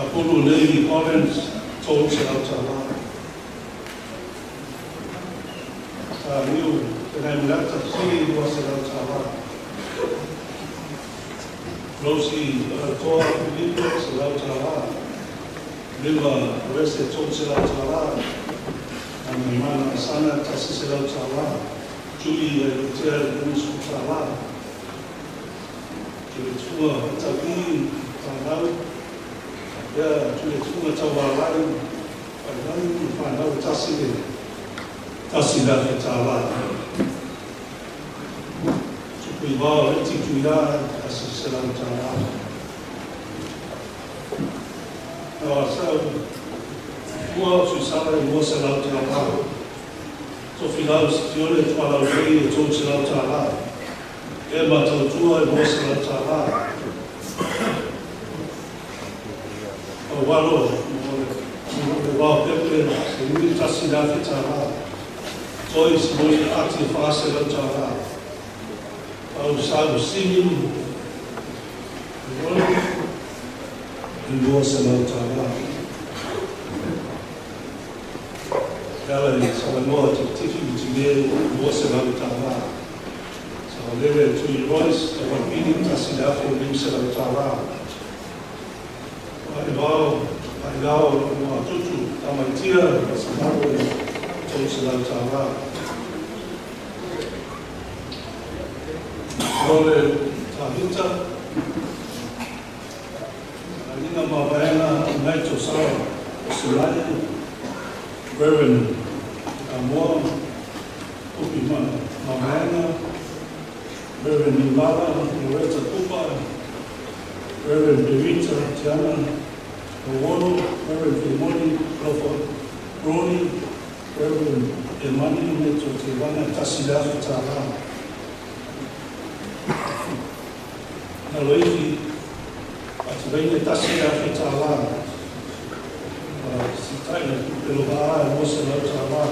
A pulu nei Collins tō te lau tālā. Tā riu te ngai mulata sili lua se lau tālā. Rosie Toa Filipe se lau tālā. Lima Rese tō te lau tālā. Ana mana asana tasi se lau tālā. Julie Tea Lusu tālā. Tule tua taui tālau. Ia tule tua taualai. Whainai whanau tasi le. Tasi la fe tālā. Tupui wao e titui rā tasi se lau tālā. Nā sau ua o tuisala e mua se lau tālā. Tofi lau si tiole tualau nei e tō te lau tālā. E matautua e mua se lau tālā. O walo mo le wao pepe se ui tasi la fe tālā. Toi si moi ati wha se lau tālā. Au sau simi i lua se lau tālā. Ala i salanoa te tifi i te mea lua se lau tālā. Sa lewe tui Royce, te wapini tasi le afe lim se lau tālā. Ai lao mua tutu, tamaitia, sa malo e tō se lau tālā. Lore tāhita, Alina Mavaena, ngai tō sawa, Australia, Reverend Amoa, Upi Mavaena, Reverend Nulala, Loretta Kupa, Reverend Perita, Tiana, Owolo, Reverend Fimoni, Lofa Brony, Reverend Emani, Neto Te Wana, Tasi le afe tālā. Nā loifi, a te veine tasi le afe tālā. Si taina pelo haa e mua se lau tālā.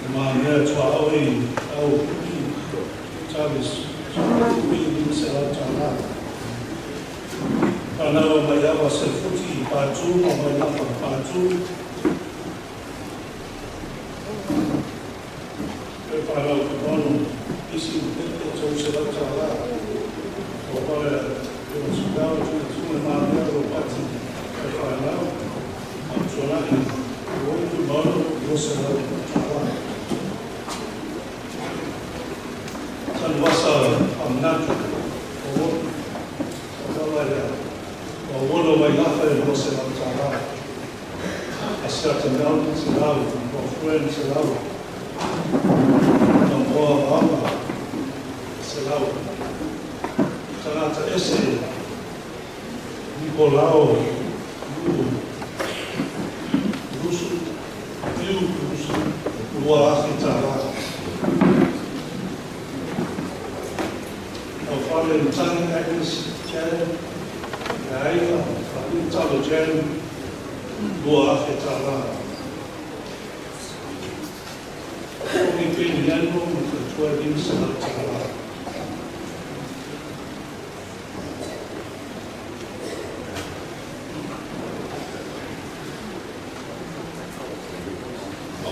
E mā mea tua aoi au puki, Charles, ui lima se lau tālā. Whanau mai awa se futi i pātū, ma mai lapa pātū. E whanau ka mono, isi upepe tō se lau tālā. O wale e wasukau tū tū e mā mea ro pati e whanau. Au tuanai, o i mono, o se lau tālā. Tanu wasa amnatu, o wala ia, o wolo mai lafa e o se lau tālā. A certain mountain se lau, o fuen se lau, Tamboa ama se lau. Tangata ese, Nikolao, Rusu, Iu Rusu, lua afe tālā. Au whale Mtangi Agnes Jan, Te Aiga, Whale Talo Jan, lua afe tālā. Ongi pēni anō, ma te tua lim se lau tālā.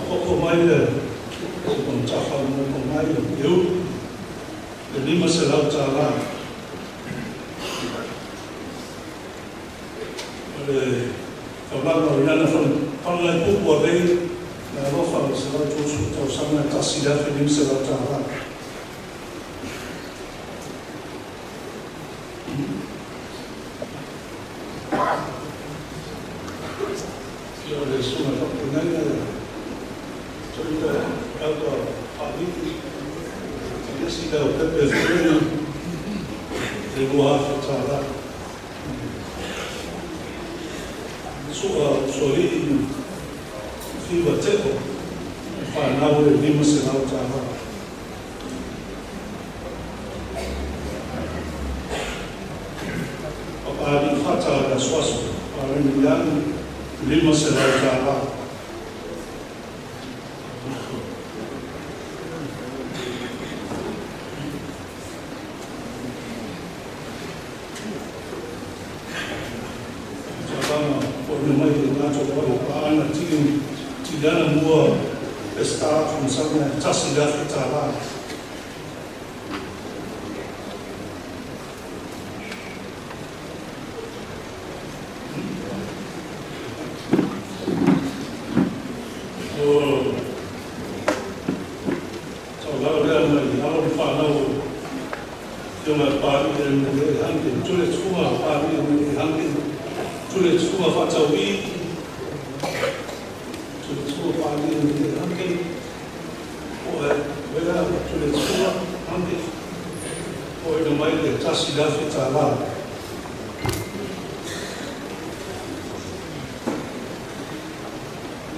Koko mai le, se kontafa moko mai le, eu, le lima se lau tālā. O le taulanga o inana whanalai pupu a vei, le alofa o se lau tōsu tausanga tasi le afe lima se lau tālā. Ia o le suga faapinaiga Tolita auka whaaviti. Isi leo pepe whirina e 2,000 tālā. Sua sohi fiwa teko whanau e 500 tālā. Papaali whata la swaso, pareni yangi 500 tālā. Tsalanga o ina mai le tatou wai paana tiki tigana mua e start from somewhere 1,000 tālā. O taulau lea mai alo le whanau Fionga pāri e le hanke, tule tufunga pāri e le hanke, tule tufunga whataui, tule tufunga pāri e le hanke, o e wera tule tufunga hanke, o e mai le 1,000 tālā.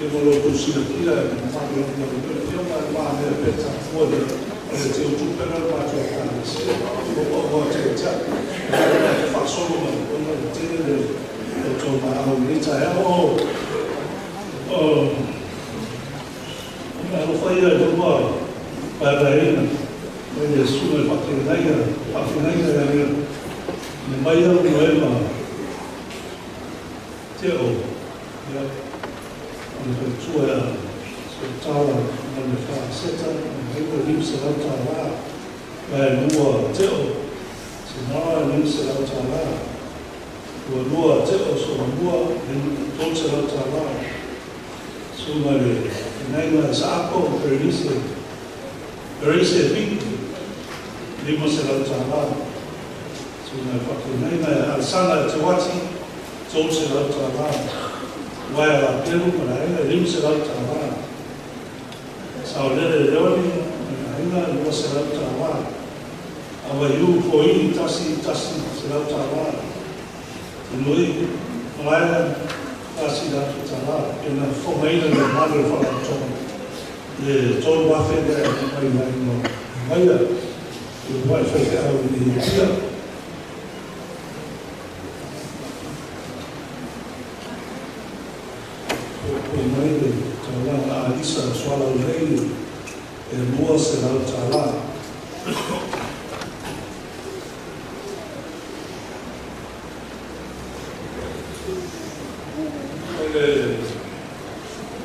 E mo lo kusina kila e mawhaki o le fionga e maa mea peta fua le o le te utupe na mātua kāna se o o o te tia e te whasolo mai o na te le o tō maa au ni tai o o o mea alo whai ai tō pai pai ina mai le sunga e whakinaia whakinaia ia me mai au no e ma te o ia o le tua ia se tala ma le whaaseta ma hei o 500 tālā mai lua te o se nara 500 tālā ua lua te o so lua 300 tālā so mai le naina sa ako Bernice Bernice Big 500 tālā so mai whakinaina e alsana e te wati 300 tālā Waia la pelu ma la inga 500 tālā. Sao lele leoni ma la inga 200 tālā. Awa iu foini 1 100 tālā. Te nui malaia 1,000 tālā. Pena whomaina le malu e whakatonga. Le 3,000 lea e mai mai no. Maia i wai whai au i tia. O mai le taulanga a Lisa Swala Lei e 200 tālā. O le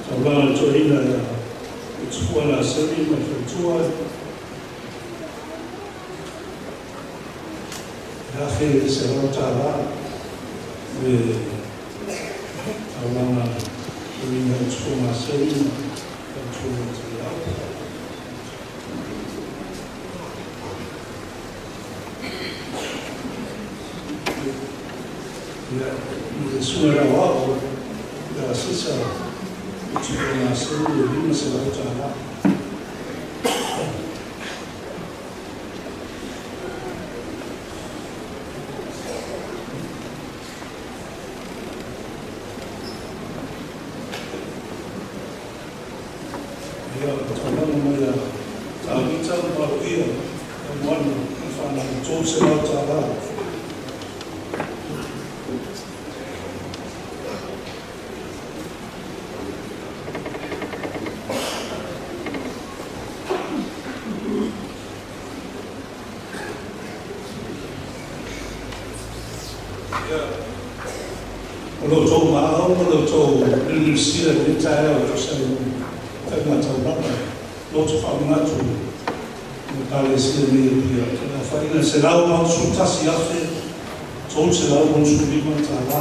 taulanga toina ia i tufua na seri mai whaitua. 1,100 tālā le taulanga toina i tufua na seri mai whaitua te au. Ia, i le sunga rau ao, ia sisa i tufua na seri e 500 tālā. Ia, taulanga mai a Tavita Maruia, e moana, e whanau 300 tālā. Ia, o lo tō maau, o lo tō lilusia le tae o tō sai whainga taulanga, loto whaangatu mo kalesia nei e pia. Tena whainga 181,000, 365 tālā.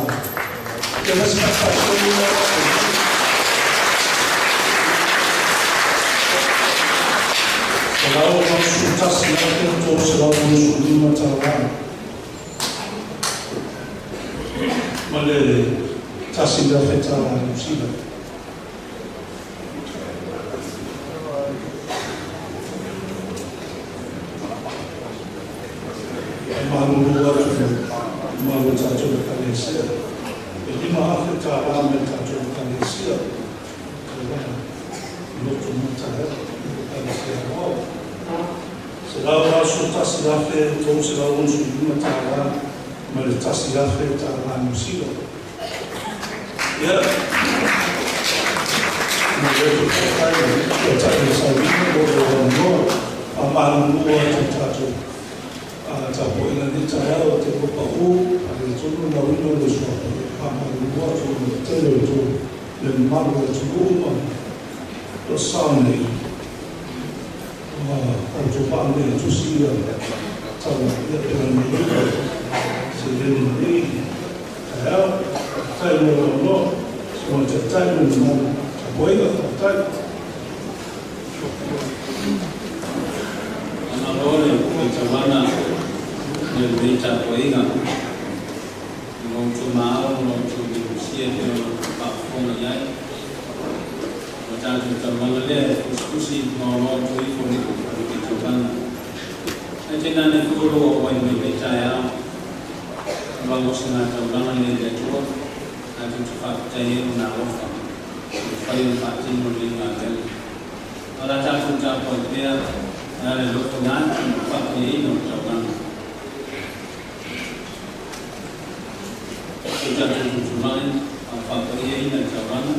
Tena se whaitonu 181,000, 365 tālā. Ma le 1,000 tālā Niu Sila. Malulu atu malo tātou le kalesia. E 5,000 tālā me tātou le kalesia. Loto mata kalesia wau. 181,365 tālā ma le 1,000 tālā Niu Sila. Ia, ma le tai o tātou sauina o le wanoa, a malulu atu tātou. Tapuaina ni taeao o te popa u, a le tonu na wina le suapa, a malulu atu le tele o tō, le malu o tū uma, o sao nei, o tō paa nei tusi ia, tau ia pera nei uka, se leni nei, taeao, tai mo la no, se mo te tai mo le malu, tapuaina, tai. Ana lore, o tawana, le le tapuaina, lo tō maau, lo tō virusia, te o whaafonga iai. O tātou tauranga lea, kusikusi, ma o loa tō ifo ni ke tauranga. Ai te nane kuro o wai mai me tae ao, o se ngā tauranga le le atua, a tū te whakatai e o nā ofa, o whai o whaatino le ngā vele. A la tātou tāpua i pēa, a le loto ngā tū whakaeina o tauranga. O tātou tutumai, a whakaeina tauranga.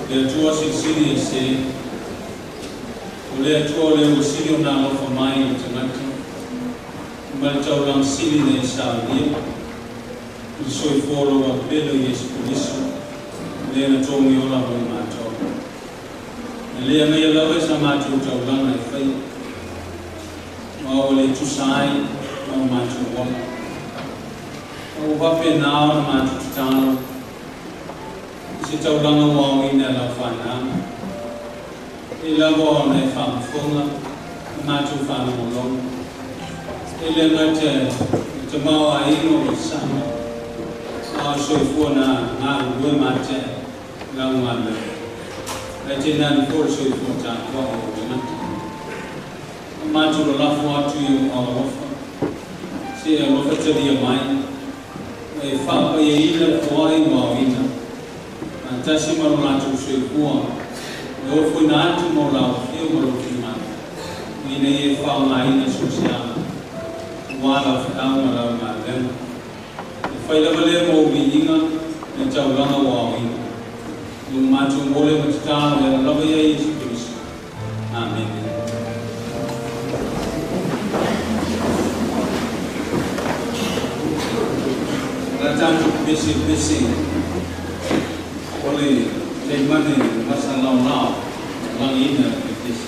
Le atua silisili e se, o le atua o le usili o nā lofa mai o tangata, ma le tauranga sili nei sa lia, i soifua a pelo Iesu Keriso, le na tongi ola mo i mātou. E lea mea lau e sa mātou tauranga e whai, ma o le tusa ai ma o mātou wala. O wape nā o na mātou tutano, se tauranga o au ina lau whananga. E lava o nei whangafonga, a mātou whanangolonga. E le ngā te mau a ingo o sama, a soifua nā ngā ue māte lau ngā leo. E te nani kore soifua tātua o ngata. A mātou lo lafo atu i o alofa, se alofa te lia mai, e whapa i ina kua i wau ina. A tasi maro lātou soifua, e ofo ina atu mo lau whio maro ki mai. Ina i e whao ngā ina sosiala, wā lau whiau ma lau ngā leo. E whai lava lea mō uiinga, e tauranga wā ina. Lo mātou mole ma te tālo e lava ia Iesu Keriso. Amen. La tātou pese pese, o le te mane masa lau lau, langi ina le pese.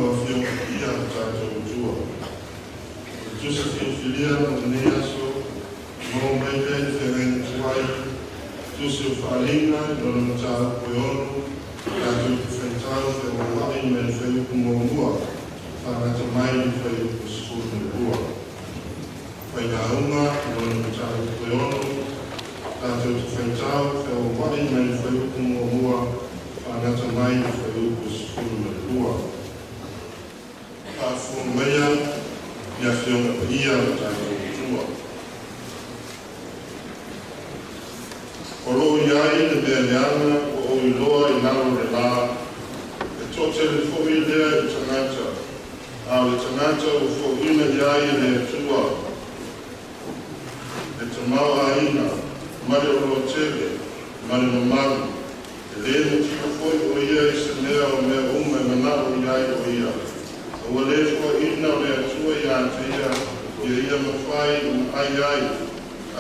o afioga paia a tatou Atua. O le tusi filifilia mo lenei aso, maua mai lea i le feagaiga tuai, tusi o Faaaliga i lona mataupu e 6, tatou te faitau feauaua'i mai le fuaiupu 1, faagata mai le fuaiupu 12. Failauga i lona mataupu e 6, tatou te faitau feauaua'i mai le fuaiupu 1, faagata mai le fuaiupu 12. Faafofoga maia i afioga paia o tatou Atua. O loo i ai le mea leaga ua ou iloa i lalo o le lā, e toatele fo'i lea i tagata, a o le tagata ua fo'uina i ai e le Atua le tamaoaiga ma le oloa tele ma le mamalu, e lē mativa fo'i o ia i se mea o mea uma e mana'o i ai o ia. A ua lē foaiina o le Atua iā te ia ia ia mafai ona ai ai,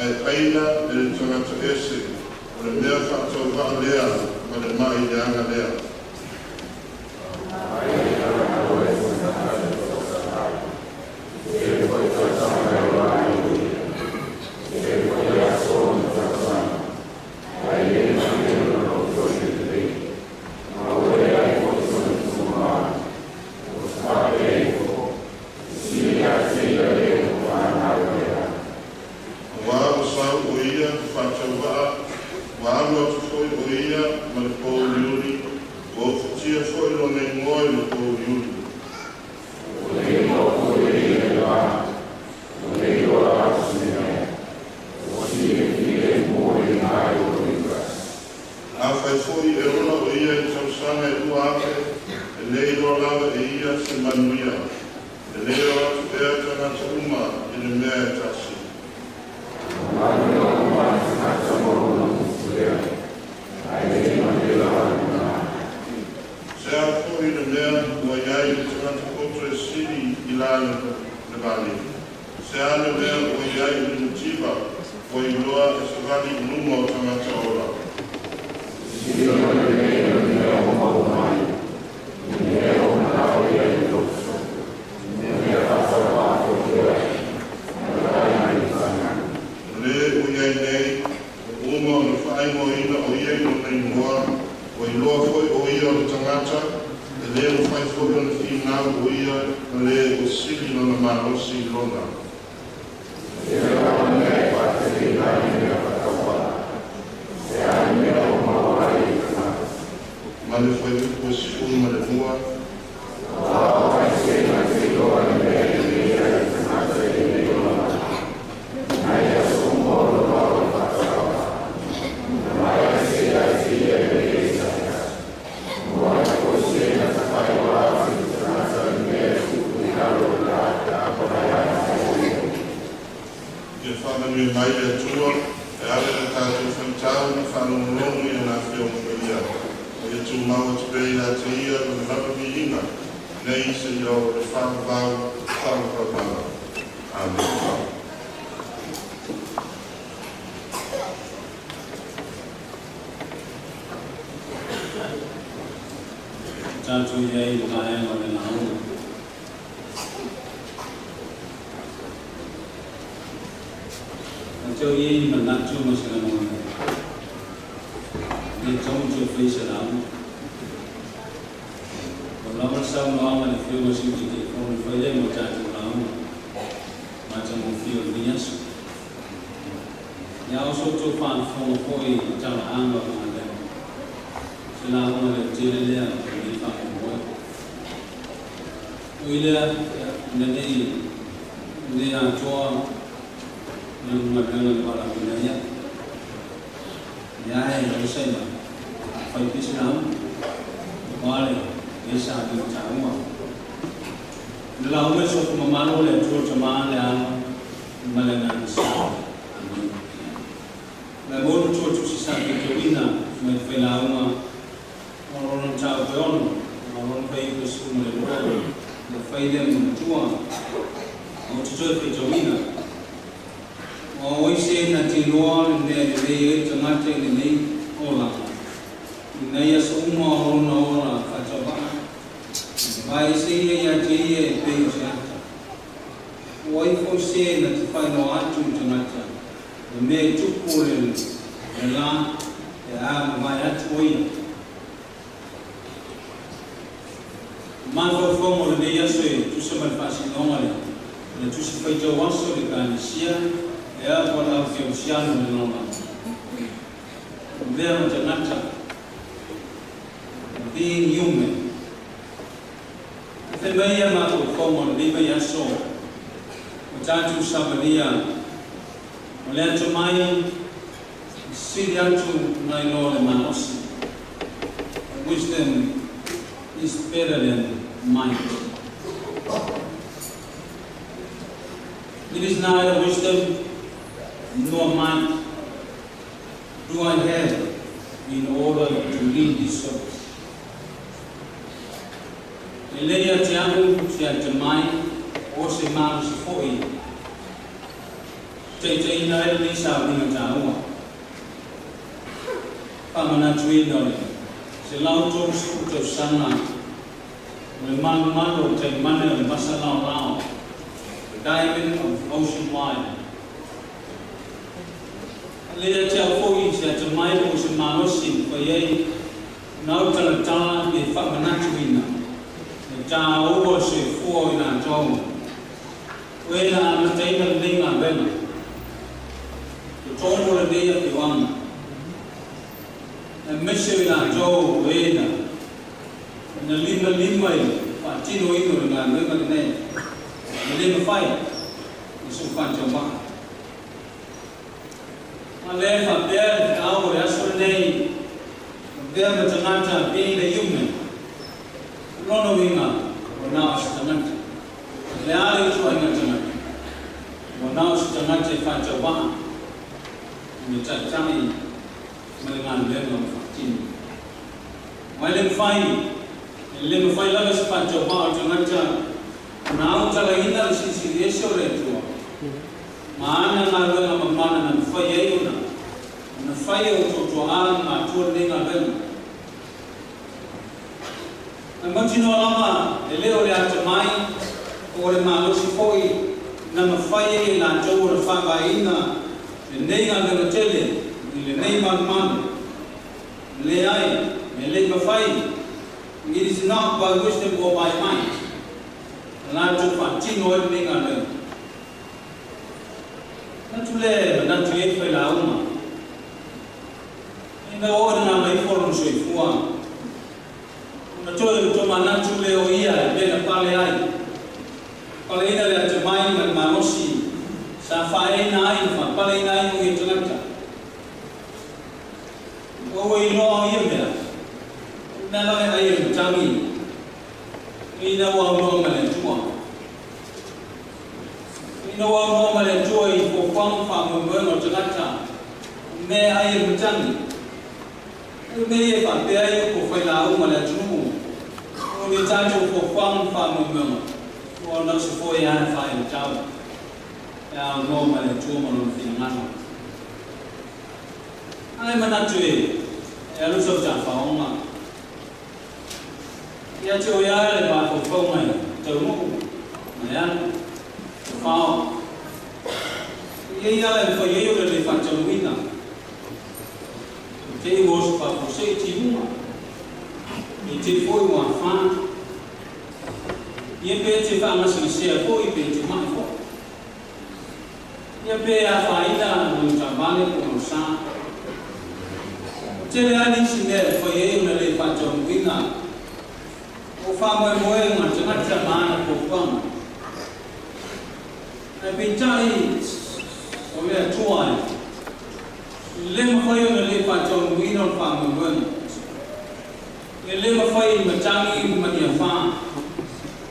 ae aina e le tagata ese. O le mea faatauva'a lea ma le ma'i leaga lea. Auā ua sau o ia faatauva'a, ua alu atu fo'i o ia ma le pouliuli, ua ofatia fo'i lona igoa i le pouliuli. Afai fo'i e ola o ia i tausaga e 2,000, e lē iloa lava e ia se manuia. E lē o atu ea tagata uma i le mea e tasi? Se a fo'i le mea ua iai le tagata poto e sili i la le vale? Se a le mea ua iai le mativa ua iloa e savali i luma o tagata ola? O lē ua iai nei, ua uma ona faaigoaina o ia i lona igoa, ua iloa fo'i o ia o le tagata, e lē mafai fo'i ona finau o ia ma lē ua sili lona malosi i lona. Ma le fuaiupu e 12. Ia faamanuia mai le Atua e ala i le tatou faitau ma faalogologo i ana afioga paia. Ma ia tumau atu pea ia te ia lona lava viiga nei seia oo i le faavavau faavavauga. Amene. Tatou i ai le vaega o le lauga. Na tau i ai ni manatu ma se lagona. Le tau te o fai se lauga. O lava le saunoaga le afioga si te telefoni fai lea mo tatou lauga. Matagofie o lenei aso. Ia o so outou faafofoga fo'i i talaaga o galuega. Se lauga le tele lea o lenei faamoemoe. O i lea ina nei le atoa le galuega le valaauina ia. Ia e onosai mai fai pea se lauga aua le sa le taua. Le lauga e sofu mamalu o le Atua le Tamā le Alo ma le Agaga Sa. Amene. Le mo le tua tusi sa faitauina mai le failauga o lona mataupu e 6 ma lona fuaiupu e 12 le fai lea ma matua o te toe faitauina. O oi se na te iloa le mea e lelei ai le tagata i lenei olaga, ina ia aso uma o lona ola faatauva'a, Vai se ia ia te ia e pei o se ata. Ua ifo se na te whainoa atu i tangata. E me tupu le le la e a mai atu o ia. Mafaufauga o lenei aso e tusa ma le faasinoga le le tusi faitau aso le Ekalesia e a po le au kerisiano le lalolagi. Avea ma tagata, being human. E fai mai ia mafaufauga o lenei vaiaso o tatou savalia o le atomai e sili atu nai lo le malosi. Wisdom is better than might. It is neither wisdom nor might do I have in order to lead this service. E lei ia te au se atamai o se malosi foi taitaiina ai lenei sauniga taua. Faamanatuina o le 130 tausaga o le malumalu o le taimane o le vasa laolao, the diamond of ocean wide. E lei ia te au foi se atamai po o se malosi e mafai ai ona autalatala pe faamanatuina le taua o le soifua o i latou o e na amataina lenei galuega. Totonu o lenei afioaga, aemaise o i latou o e na na limalima i le faatinoina o le galuega lenei, e le mafai e sou faatauvaa. A lea e faapea le feau o le aso lenei, avea ma tagata being the human, o lona uiga ua na o se tagata. O le a le ituaiga tagata? Ua na o se tagata e faatauvaa i le taitai ma le galuega ua faatino. Aua e le mafai, e le mafai lava se faatauvaa o tagata ona autalaina le Silisili Ese o le Atua ma ana galuega mamana na mafai ai ona ona fai e o toatuaā ma matua lenei galuega. Ae mautinoa lava e le o le atamai po o le malosi foi na mafai ai e latou ona faavaeina lenei galuega tele i lenei malumalu. Leai, e le i mafai, it is not by wisdom or by might, na latou faatino ai lenei galuega. Manatu le manatu i ai failauga. Ina ua oo ina gama ifo lona soifua, ona toe tomanatu lea o ia e pena pale ai. Paleina le atamai ma le malosi sa faaeina ai ma faapaleina ai o ia tagata. Ua ua iloa o ia mea, o le mea lava e ai e matagi ina ua aunoa ma le Atua. Ina ua aunoa ma le Atua i fuafuaga ma faamoemoega o tagata, o mea e ai e matagi. O le mea ia e faapea ai upu o failauga a le atunuu, o ni tatou fuafuaga ma faamoemoega, ua ona se foe lava e faaeletau e aunoa ma le Atua ma Lona finagalo. Ae manatu e alu sau tafaoga. Ia te oe lava le mafaufau mai taunuu, mai alu, tafao. E i ai ala e mafai ai ona le faataunuuina. I te i ua oso faafuasei timuga, i te i foi ua afa. Ia pe te faagasegasea foi pe te mai foi. Ia pe afaina lou taavale po o lou sa. Ua tele lava nisi mea e fai ai ona le faataunuuina o faamoemoega tagata ma ana fuafuaga. Ae peitai o le Atua e le mafai ona le faataunuuina o le faamoemoega. E le mafai ni matagi ma ni afa.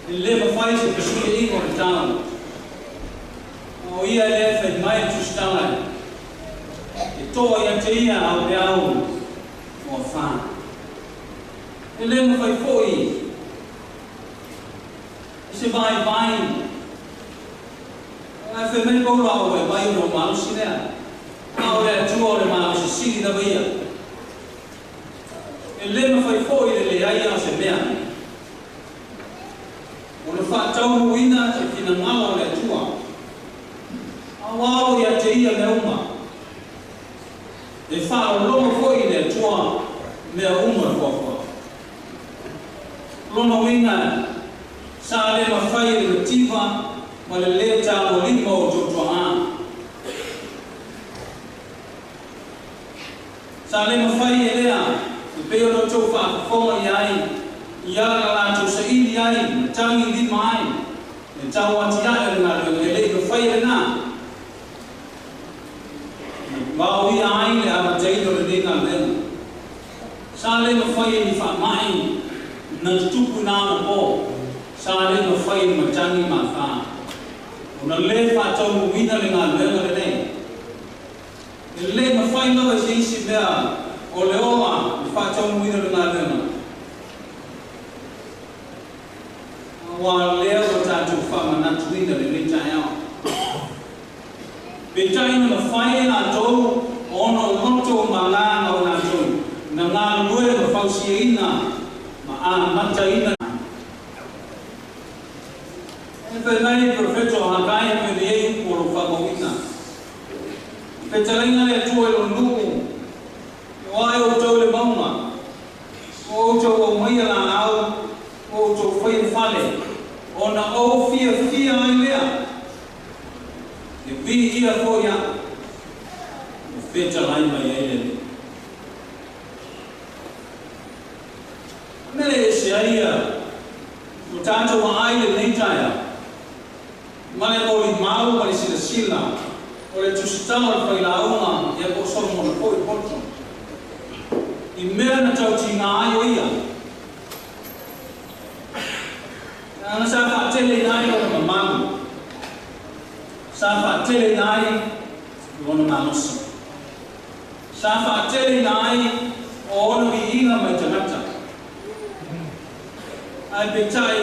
E le mafai se fesuiaiga o le tau. A o ia lea e fai mai le tusitala e toa ia te ia ao le ao o afa. E le mafai foi i se vaivai. Ae fai mai Paulo a o vaivai ona o malosi lea. A o le Atua o le malosi sili lava ia. E le mafai foi le leai o se mea. Ona faataunuuina se finagalo o le Atua. Auao ia te ia mea uma. E faalologo foi i le Atua mea uma le fuafua. Lona uiga sa le mafai e le mativa ma le lē tagolima o tuatuaga. Sa le mafai e lea e pei ona outou faafofoga i ai i ala na latou saili ai ma tagi lima ai le tau atiae o le galuega e le'i mafai e lenā na vaoia ai le amataina o lenei galuega. Sa le mafai e ni faama'i na tutupu i na anapō. Sa le mafai e ni matagi ma afā ona lē faataunuuina le galuega lenei. E lē mafai lava i se isi mea o le ola le faataunuuina o le galuega. Auā lea ua tatou faamanatuina lenei taeao. Peitai na mafai e latou ona o loto malaga o latou na galulue ma fausiaina ma amataina. E fai mai le Perofeta o Hagaia penei upu o lo faamauina. I fetalaiga le Atua i lona nuu, O ai outou i le mauga, ua outou aumaia laau, ua outou faia fale, ona ou fiafia ai lea, e viia foi au, ua fetalai mai ai le Alii. O le mea e ese ai ia lo tatou aai i lenei taeao, ma le molimau ma le silasila o le tusitala o le failauga ia po o Solomona foi poto i mea na tautiga ai o ia. Leaga sa faateleina ai lona mamalu, sa faateleina ai lona malosi, sa faateleina ai o ona viiga mai tagata. Ae peitai,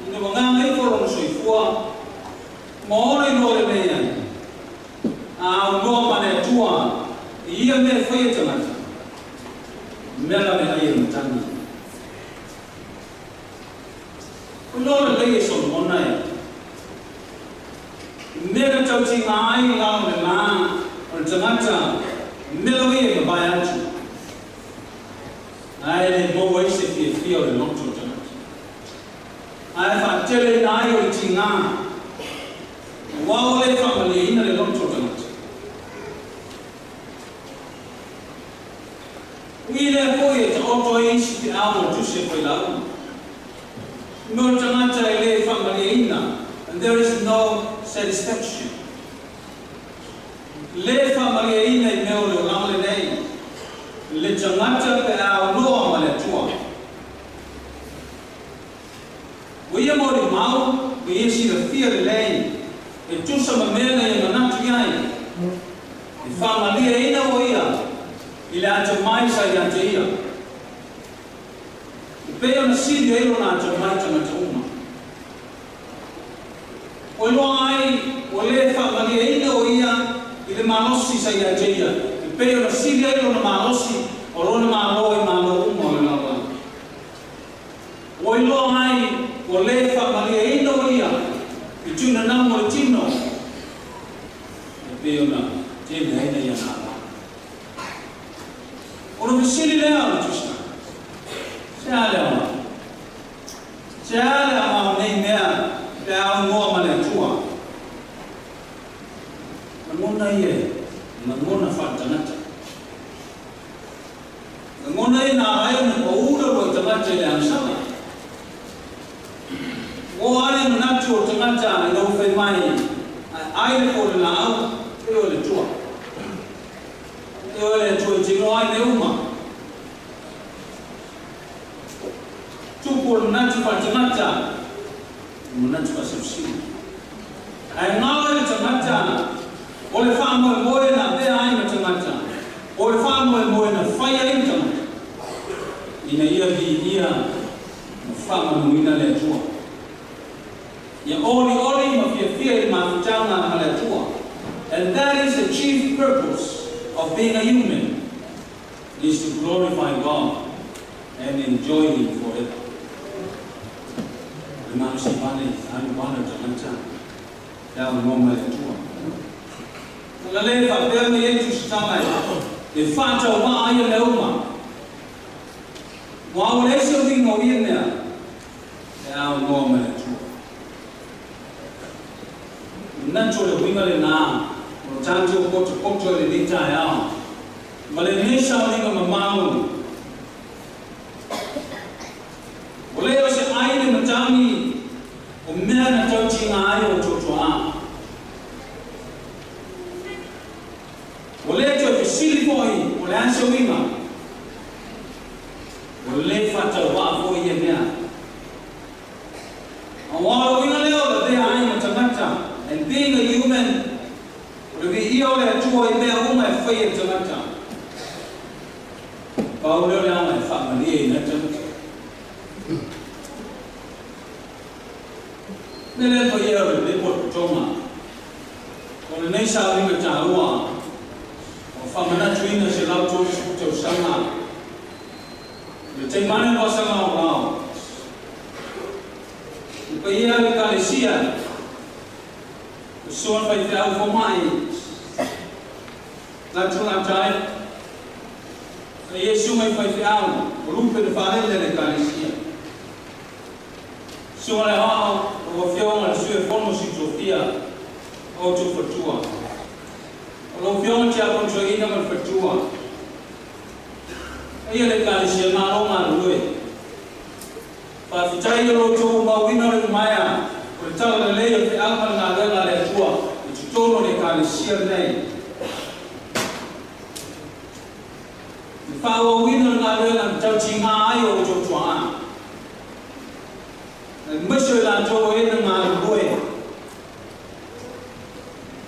ina ua gagaifo lona soifua, ma ola iloa lelei ai, a aunoa ma le Atua i ia mea e faia e tagata, mea lava e ai e matagi. O iloa lelei e Solomona e i mea na tautiga ai i lalo o le lā o le tagata, mea lava ia e mavae atu, ae le maua ai se fiafia o le loto o le tagata. Ae faateleina ai o le tigā, aua ua le faamalieina le loto o le tagata. Ui lea foi e taoto ai isi feau o le Tusi a Failauga. Mo le tagata e le faamalieina, and there is no satisfaction. Le faamalieina i mea o le olaga lenei, le tagata pe a aunoa ma le Atua. Ua ia molimau ma ia silafia lelei e tusa ma mea na ia manatu i ai, e faamalieina o ia i le atamai sa ia te ia. E pei ona sili ai lona atamai tagata uma. Ua iloa ai ua lē faamalieina o ia i le malosi sa ia te ia, e pei ona sili ai lona malosi o lona Malo i malo uma o le lalolagi. Ua iloa ai ua lē faamalieina o ia i tuinanamu o le tino, e pei ona tele ai na ia galuega. Ona fesili lea o le Tusitala, Se a le aoga? Se a le aoga o nei mea pe a aunoa ma le Atua? Lagona ia e lagona faaletagata. Lagona ia na ala ai ona paū le uluai tagata i le agasala. Ua oo lava le manatu o le tagata ina ua fai mai, Ae ai le fou le laau, e oe le Atua. E oe le Atua i te iloa ai mea uma. Tupu o le manatu faaletagata, o le manatu faasilisili. Ae galo ai le tagata, o le faamoemoe na avea ai ma tagata, o le faamoemoe na fai ai ma tagata, ina ia viia ma faamanuina le Atua. Ia olioli ma fiafia i le mafutaga ma le Atua. And that is the chief purpose of being a human, is to glorify God and enjoy Him forever. Le malosi vale alu vale o tagata e aunoa ma le Atua. O le lē faapea ma iai tusitaga e faataumaa ai mea uma. Ua ua leai se uiga o ia mea e aunoa ma le Atua. Manatu o le uiga lenā o lo tatou potopoto i lenei taeao ma lenei sauniga mamau. O lea o se ai le matagi o mea na tautiga ai o totoā. O lea toe fesili foʻi o le a se uiga. O lē faatauvaa foʻi ia mea. Auā o le uiga lea o le avea ai ma tagata, and being a human, o le viia o le Atua i mea uma e faia e le tagata. Pau lea o le aga e faamalieina ai tagata. Me lea paia o lenei potopotoga o lenei sauniga tāua o faamanatuina 130 tausaga le taimane o asaga aoao. Le paia o le Ekalesia, usoa le faifeau fomaʻi latulata ai e Iesu mai faifeau o lupe le faalele le Ekalesia. Susuga le aoao o lau Afioga le Sui o le Fono Sui Tofia o outou faletua. O lau Afioga Tiakono Toeaina ma le faletua. Paia le Ekalesia, malo galulue. Faafetai o lo outou mauina o le umaea o le talalelei o le feau ma le galuega a le Atua i totonu o le Ekalesia lenei. Le faaauauina o le galuega na tautigā ai o outou tua'a. Aemaise o i latou o e na galulue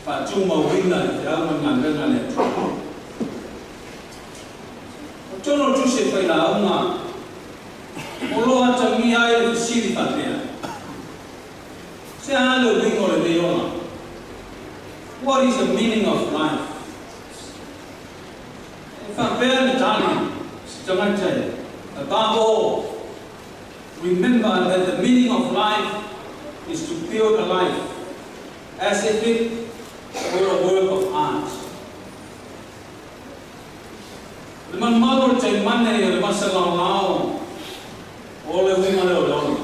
faatumauina le feau ma le galuega a le Atua. O totonu o le tusi e failauga o lo o atagia ai le fesili faapea, Se a le uiga o lenei ola? What is the meaning of life? E faapea le tali se tagata e, Above all, remember that the meaning of life is to build a life as if it were a work of art. O le malumalu o le taimane o le vasa laolao o le uiga lea o le ola.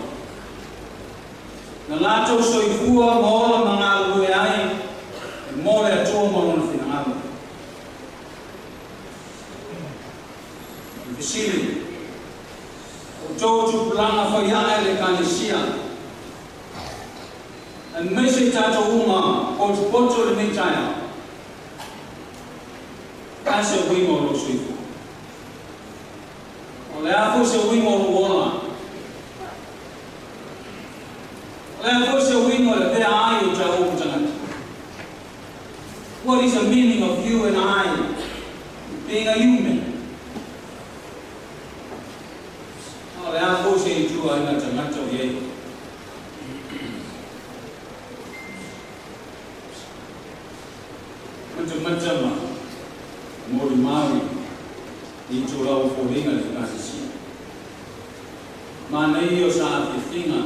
Na latou soifua ma ola ma galulue ai e mo le Atua ma Lona finagalo. O le fesili, O outou tupulaga faiaʻe le Ekalesia, aemaise i tatou uma potopoto i lenei taeao, o le a se uiga o lou soifua? O le a foi se uiga o lou ola? O le a foi se uiga o le avea ai o taua ma tagata? What is the meaning of you and I being a human? A o le a foi se itu aiga tagata o i ai? Matamata ma molimau i itulau o foliga le Ekalesia. Manaia o saafiafiga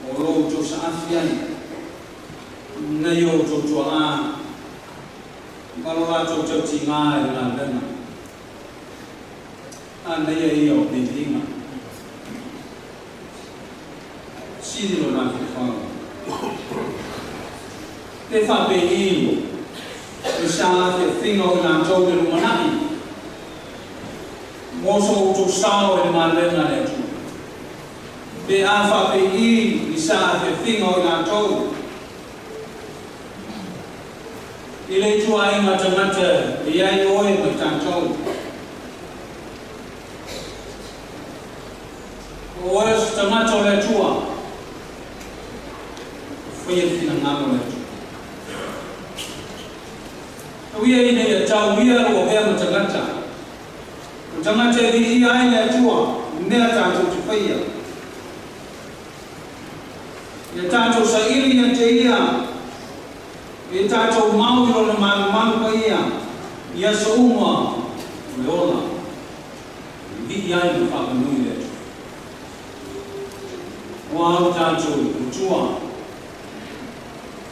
o lo outou saafi ai nei o outou tuaʻā ma lo latou tautigā i le galuega. Manaia ia o viiviiga. Sili lo mafaufau. Pe faapei le saafiafiga o i latou i le lumanai mo so outou sao i le galuega a le Atua. Pe a faapei le saafiafiga o i latou i le ituaiga tagata e i ai oe ma i tatou. O oe o se tagata o le Atua, e faia le finagalo o le Atua. Tau ia ina ia tau ia lou avea ma tagata, o tagata e viia ai le Atua i mea tatou te faia. Ia tatou saili ia te ia, ia tatou mau i lona malumalu paia i aso uma o le ola, e vii ai ma faamanu i le Atua. Ua au tātou utua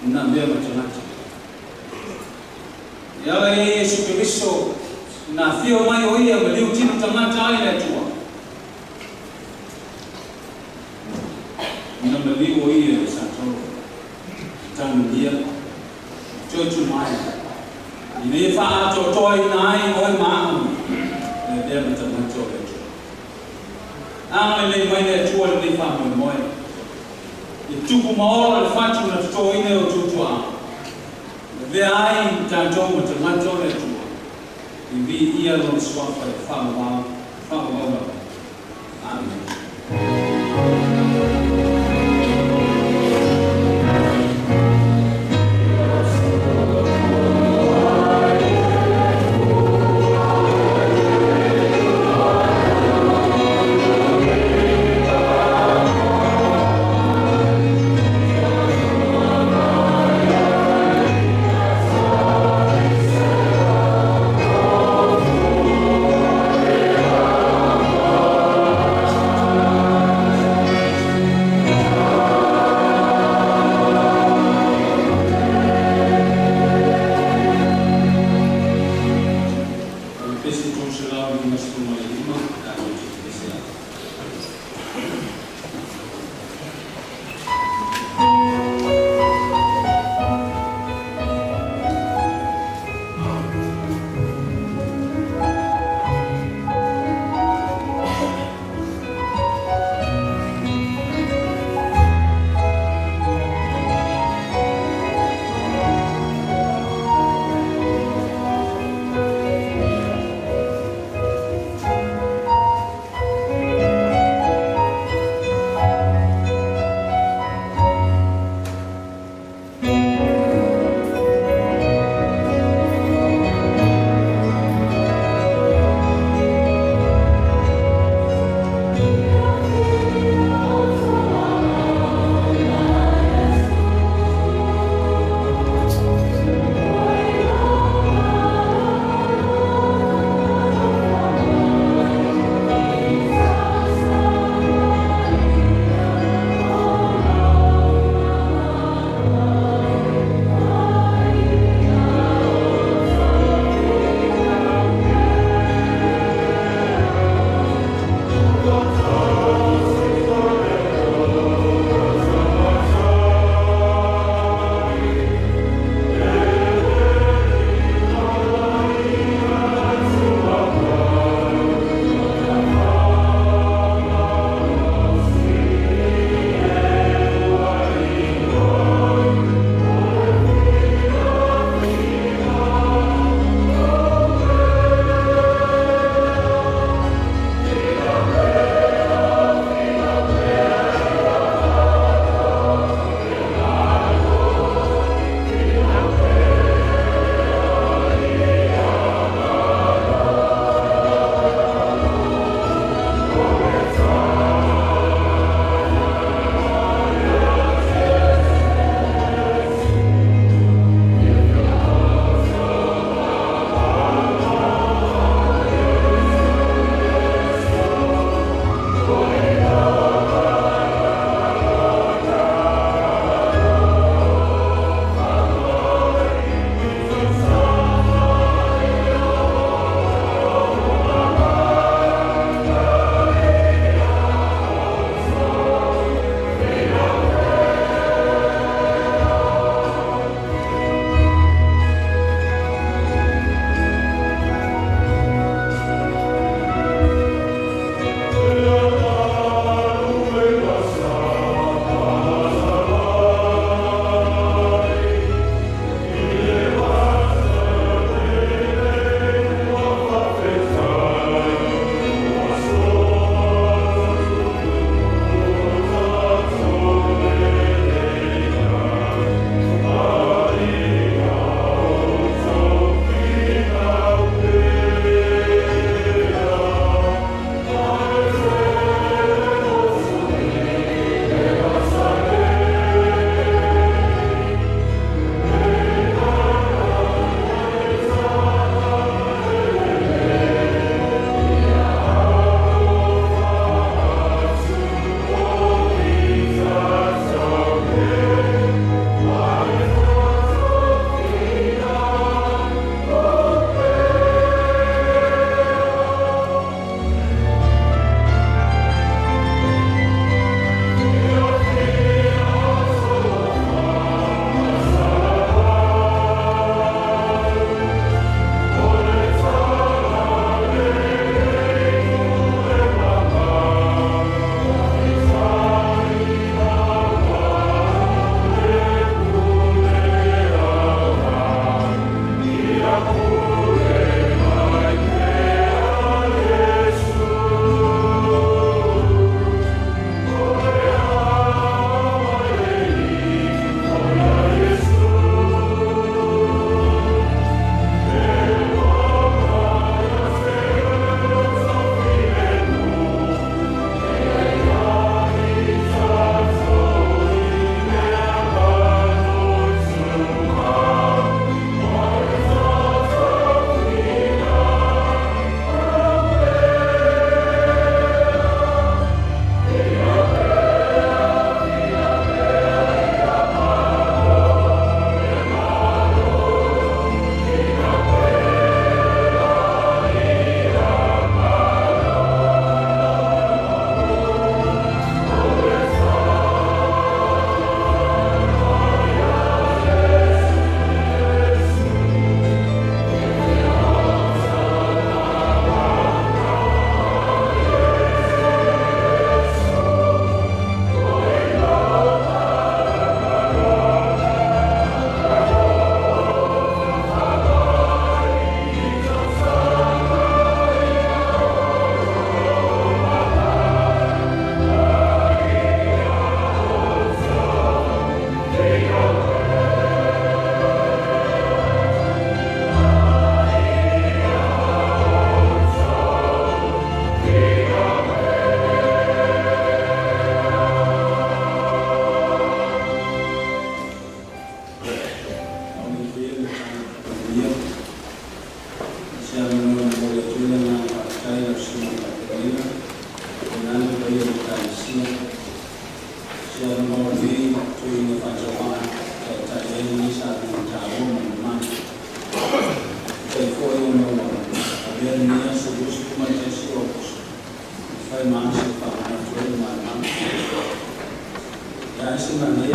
na mea ma tagata. E ala e Iesu Keriso na fio mai o ia ma liu tino tagata ai le Atua. Na maliu o ia e sa tolo. Tanulia. Tutu mai. Ina ia whaatotoa ina ai oe maamu. Le mea ma tagata o le Atua. Anga le mai le Atua le nei whaamoemoe. I tupu maola le fatu na tutoina o tutua. Le vea ai tātou ma tagata o le Atua. I vi ia lona suafa e whaamawau, whaamawau lava. Amen.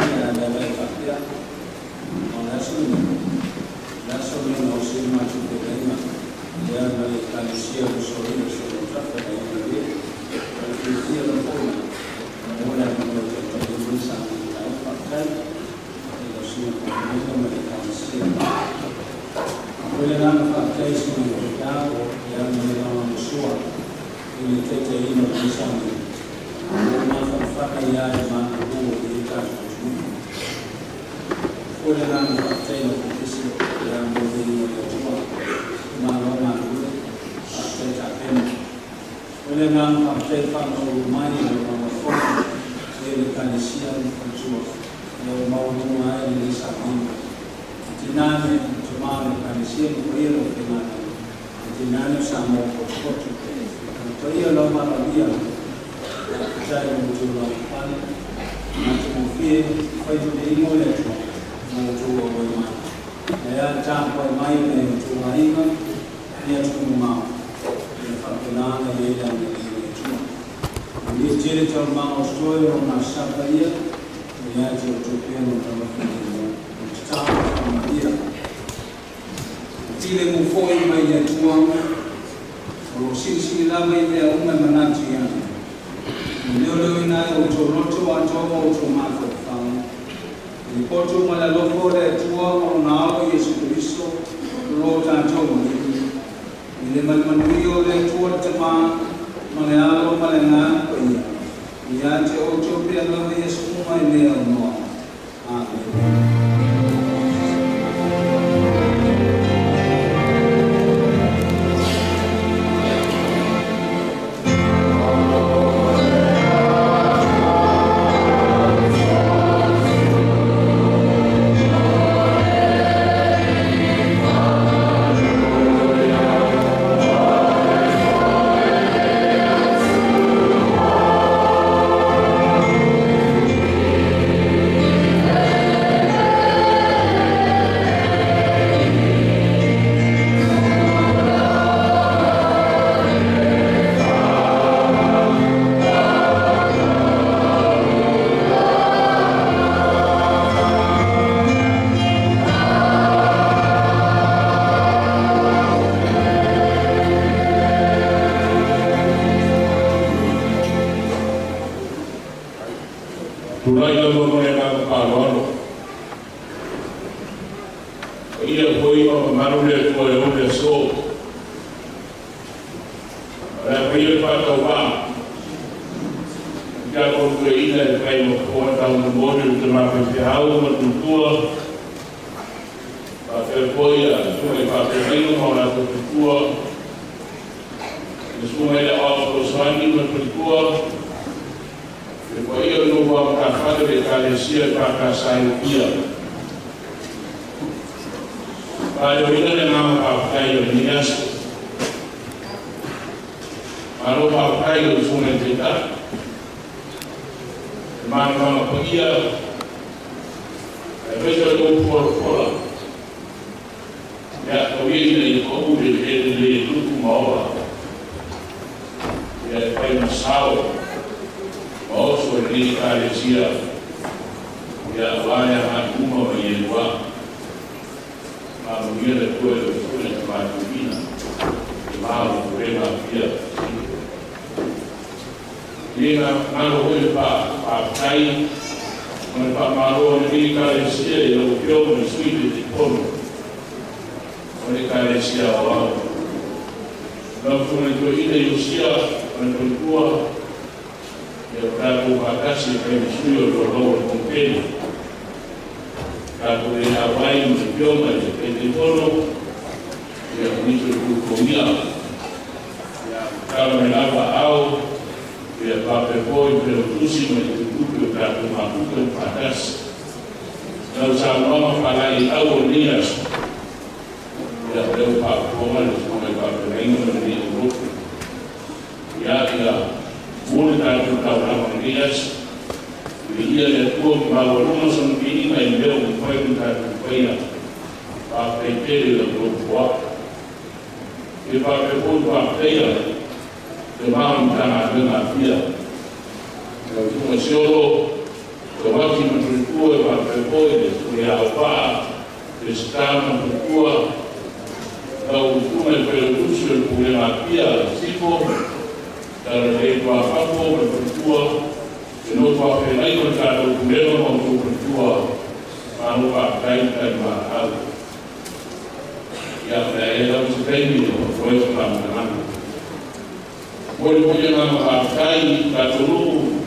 ia le vai faapea. O le aso lenei, le aso lenei na osi le matou feagaiga, lea na le Ekalesia o Usoina Solotafa ma ia malie. O le fiafia lava foi na maua le avanoa e taitaia ai le sa i taeao. Faafetai i lau susuga i le Palemene ma le Ekalesia. O le agaga faafetai i susuga i le faifeau e ala mai le lagolagosua i le taitaiina o lenei sauniga. O mafanafana ia i le malulu o lenei tatou atunuu. Foi le agaga faafetai i lau Komisi e ala mo le viiga o le Atua. Malo galulue, faafetai tapena. O le agaga faafetai le faamaulu mai i lau lauafoga e le Ekalesia ma faletua ina ua maualuga ai lenei sauniga. E tinane o tama o le Ekalesia ma paia lau faigaluega, e tinane o Samoa potopoto. O le paia o lau valaaulia, faafetai i lo outou lavapapale, matagofie, faitauliina o le Atua ma outou auai mai. Ae a le tapuai mai o nai outou aiga i atunuu mamao, ia faapena ona i ai le agalelei o le Atua. Manuia tele taualumaga o totoe o lona Aso Sa paia, ia te outou pea lona alofa leloa. O le tatalo faamanuia. E filemu foi mai le Atua, o lo o silisili lava i mea uma e manatu i ai. E leoleoina ai outou loto atoa ma outou mafaufau. I le poto ma le alofa o le Atua ma lona Alo Iesu Keriso, o lo tatou Alii. I le manumanuia o le Atua le Tama, ma le Alo ma le Agaga Paia, ia te outou pea lava i aso uma e le aunoa. Amene. Tulai lava ma le agaga faaaloalo. Paia foi ma mamalu le Atua e ou le aso. O le a paia le faatauvaa. I tatou tueina e fai ma fofoga taumolimoli o le tama faifeau ma tutua. Faapea foi a susuga i faafeagaiga ma o latou tutua. Le susuga i le aoao fesoasoani ma le faletua. Le paia o le nofo a matafale o le Ekalesia e FAKS i Apia. Faaleoina le agaga faafetai o lenei aso. Malo faafetai i lau susuga i le Taitai. Le malamalama paia, aemaise o le tou folafola. Ia, tau ia ina ia pau le eleele lelei e tupu ma ola. Ia e fai ma sao ma oso e lenei Ekalesia, ia aua le agai i luma ma ia lua. Faamanuia le Atua i lau Susuga i le Tamatuina, le ma o le Pulega Apia. E le galo foi le faafetai ma le faamalo a lenei Ekalesia i lau Afioga i le Sui Taitaifono o le Ekalesia Aoao. Lau Susuga i le Toeaina Iosia ma le faletua, ia o tatou faatasi e fai ma sui o le loulou o le Fonotele. Tatou le auai ma le Afioga i le Taitaifono, ia ma nisi o le Tutogia. Ia tatalo mai lava aao, ia faapea foi le Failautusi ma le Tutupi o tatou mafuta ma faatasi. Lau saunoaga faalaeiau o lenei aso, ia o lea ua faafofoga le Susuga i Faafeagaiga ma lenei aulotu. Ia, ia mo le tatou taulaga o lenei aso, viia le Atua ma maualuga sona viiga i mea ua mafai ona tatou faia. Faafetai tele i lau tofuaʻi. Ia faapea foi ona faafetaia le ma o le Matagaluega Apia. Lau Susuga Siolo, Tawaki ma tulipua e whakapoi le tuli au paa, le sita ma tulipua, lau utuma e pelotusi o le pulega pia sifo, tala le tua fapo ma tulipua, e no tua whenai o le tātou pulega ma o tulipua, malo whakatai tai maau. Ia mea e lau se taimi o toi se whakamana. Mo le moja ngā whakatai tātou nuu,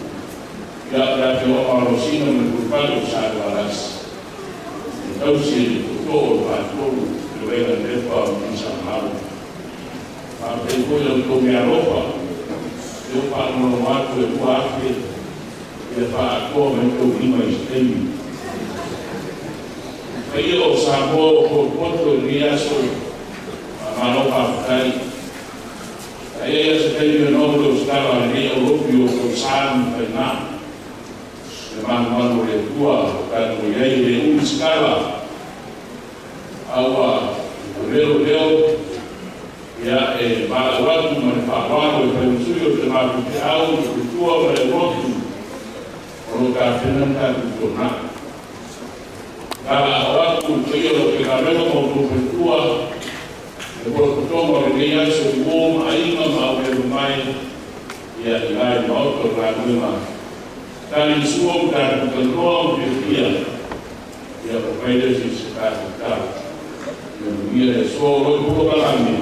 ia ia te o arosina me pulpale o sa alasi. E tausi e le toto o le whātolu, le wega lepa o kisa mahalo. Whāpei koe au tō mea ropa, te o whaangolo mātu e kua ake, ia whaatoa me tō lima i se taimi. Paia o Samoa o popoto e ni aso, malo whāwhatai. Aia ia se taimi o nō le ustala le nei o ropi o tō sānu whai ngā. Le manuanu le tua o tātou iai le umi skala aua o leo leo ia e malau atu ma le whaawaro e whai o te māku te au te tua ma le rotu o lo tāwhena tātou tōna. Tala au atu te ia o te kāmena ma o tō tua le polokotonga o le nei aso i mō ma aima ma au e mai ia i lai maoto o rānuema. Tani sua o tātou katoa o te pia, ia o paile si se tātou tau. Ia muia e soa o roi polokalame.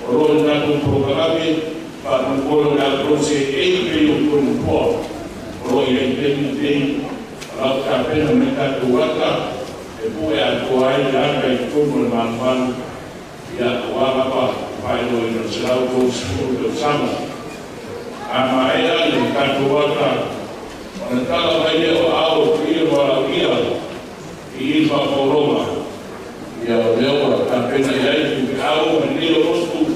O roi tātou polokalame, pa mukolo le atrose e i pei o tonu poa. O roi ei tei tei, lau tāpena me tātou waka, e pue atoa ai le aka i tonu le manuanu, ia o alapa, paelo i no se lau tō sipuru tau sama. A maea i le tātou waka, o na tala mai leo ao o ia wala ia i i whakoroma. Ia o leo o tāpena i ai tu ke au ma nilo ostu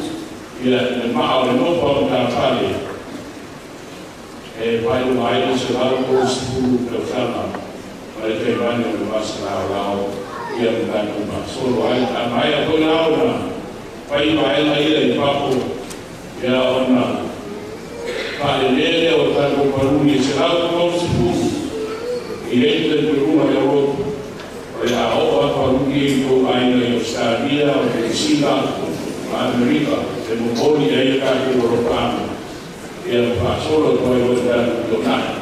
ia le maa o le nopa o tā whale. E whai o mai o se lau o sipuru tau sama, ma le teimani o le vasa lao lao ia me tātou māsolo ai. A maea koe lao na, whai waena ia i papo ia ona Whaelele o tātou paruni e se lau kau se puru. I rei te purunga e roto. O le a o a paruni e tō aina i Australia, o Te Sila, ma Amerika, te mopoli e ia tātou o ropana. Ia no whaasolo tō e roto tātou tō nai.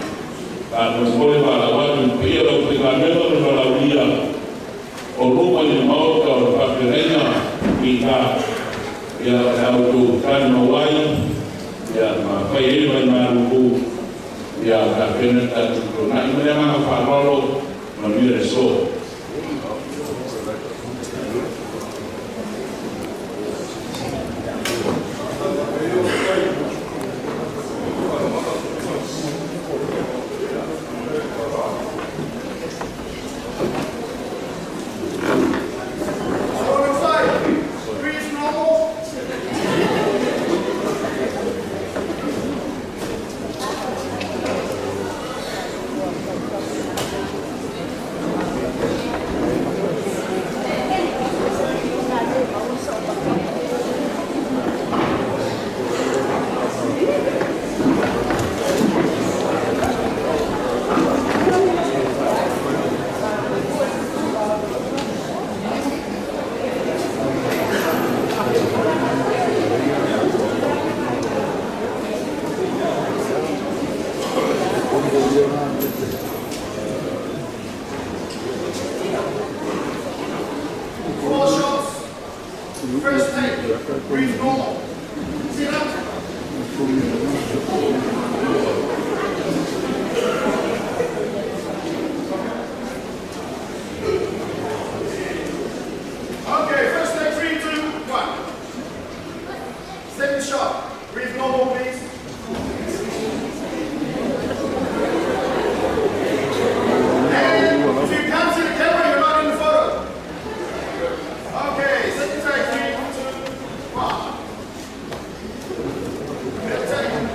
Tā mopoli wā lau atu i paia lau te kāmena o walau ia. O ruma i le maota o le whaperenga i tā. Ia o le au tō tāne mawai. Ia ma whai e mai maruku ia ka pena tātou tōna i mea manga whāroro ma mira e sō. Okay, second take, 3, 2, 1.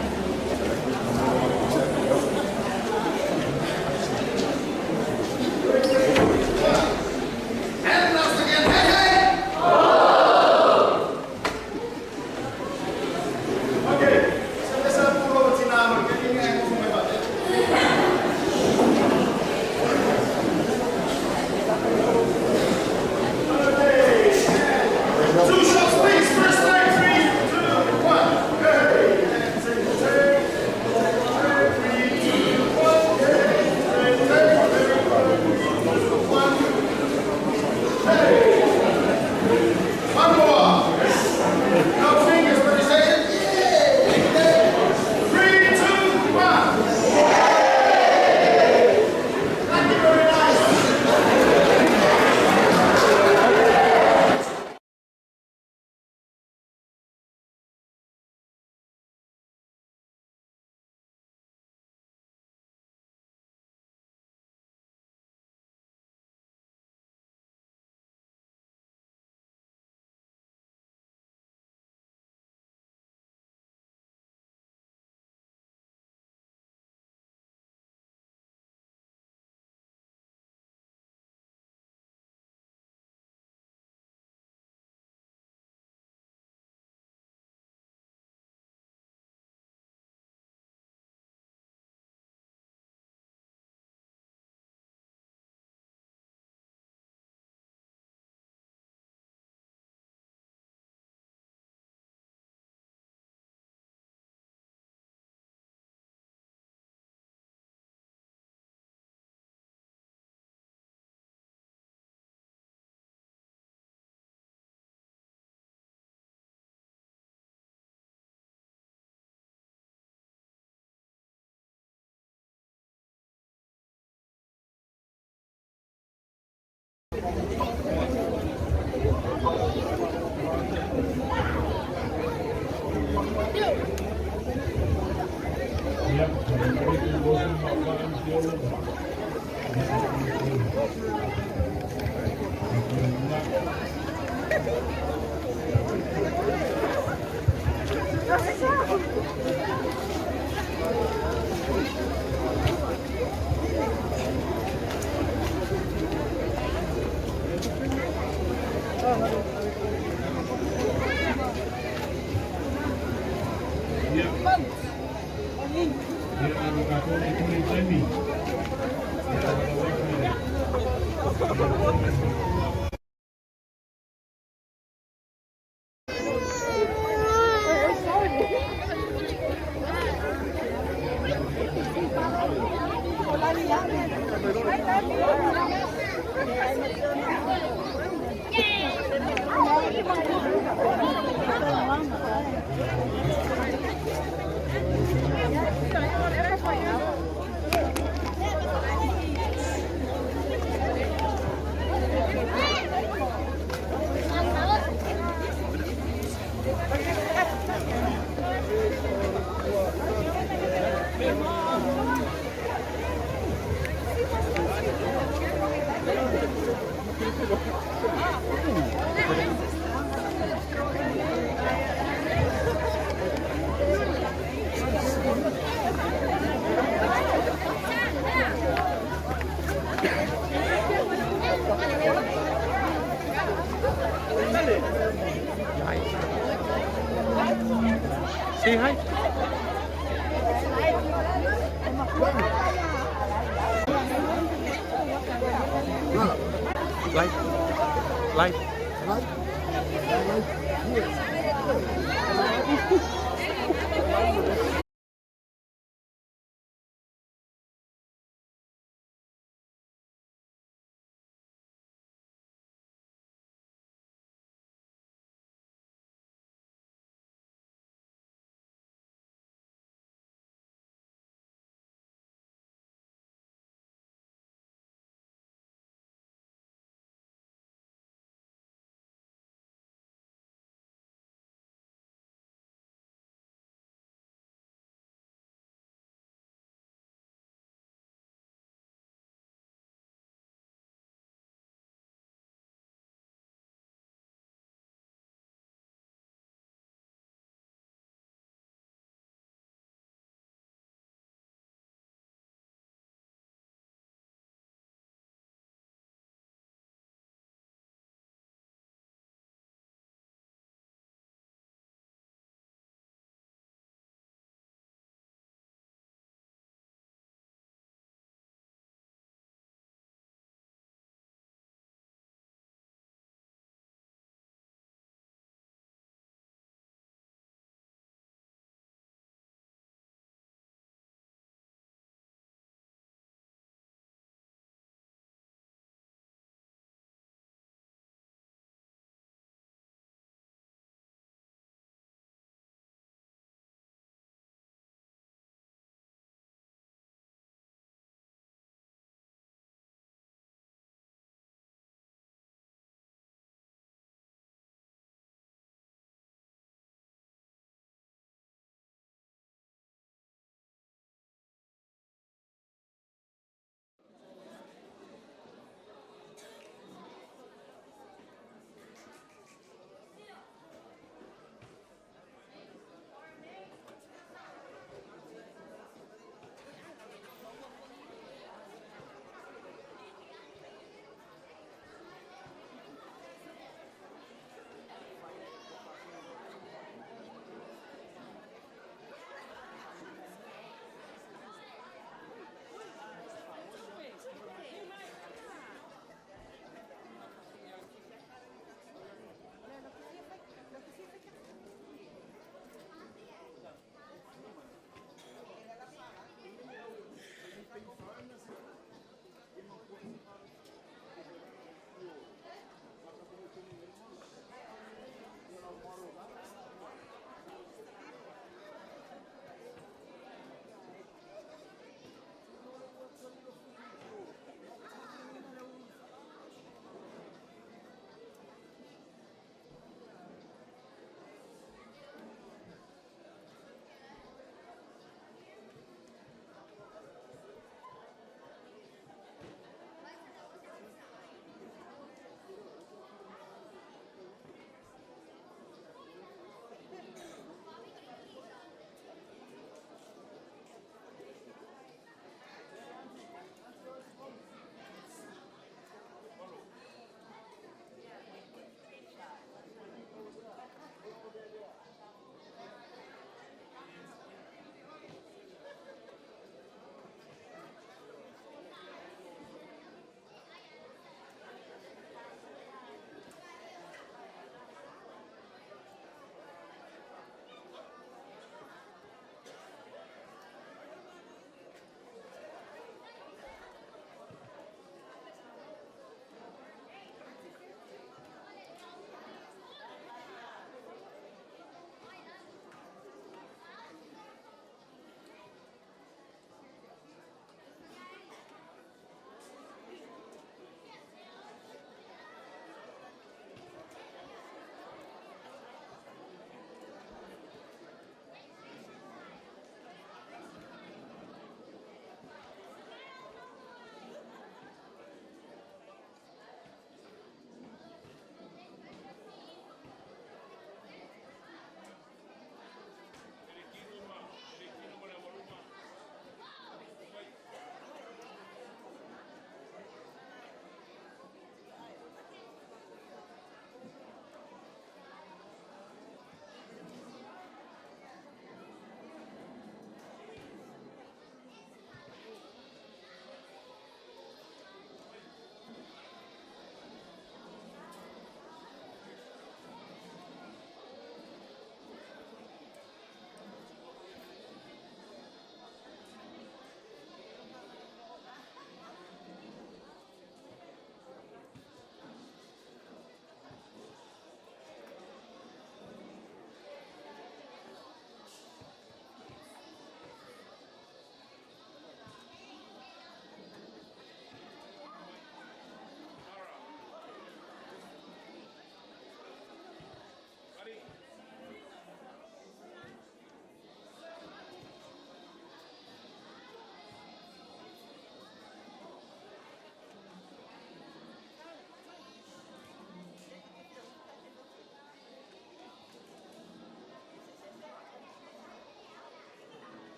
Say hi. Like, like, like, like.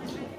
Thank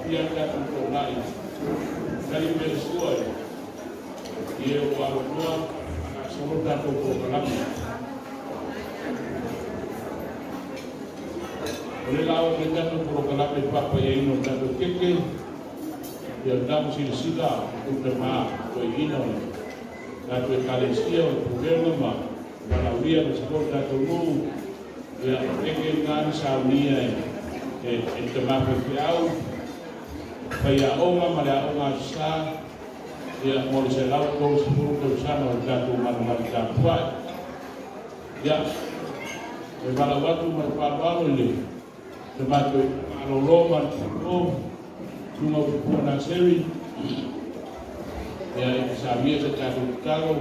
faapia tatou taulai tali mea sua i e o avanoa faagasolo tatou polokalame. O le la o le tatou polokalame paapaiaina o tatou keke ia o tatou silasila tutamā toeaina o le tatou Ekalesia o le pulega ma malauia ma se foi tatou nuu ia o keke lena na saunia e tamā faifeau faiaoga ma le aoga aso Sa ia mo le 130 tausaga o le tatou malumalu tapuai. Ia e valaau atu ma le faaaloalo i le tamatou malōlō ma le o susuga o Tupua Naseri ia e saunia se tatou tatalo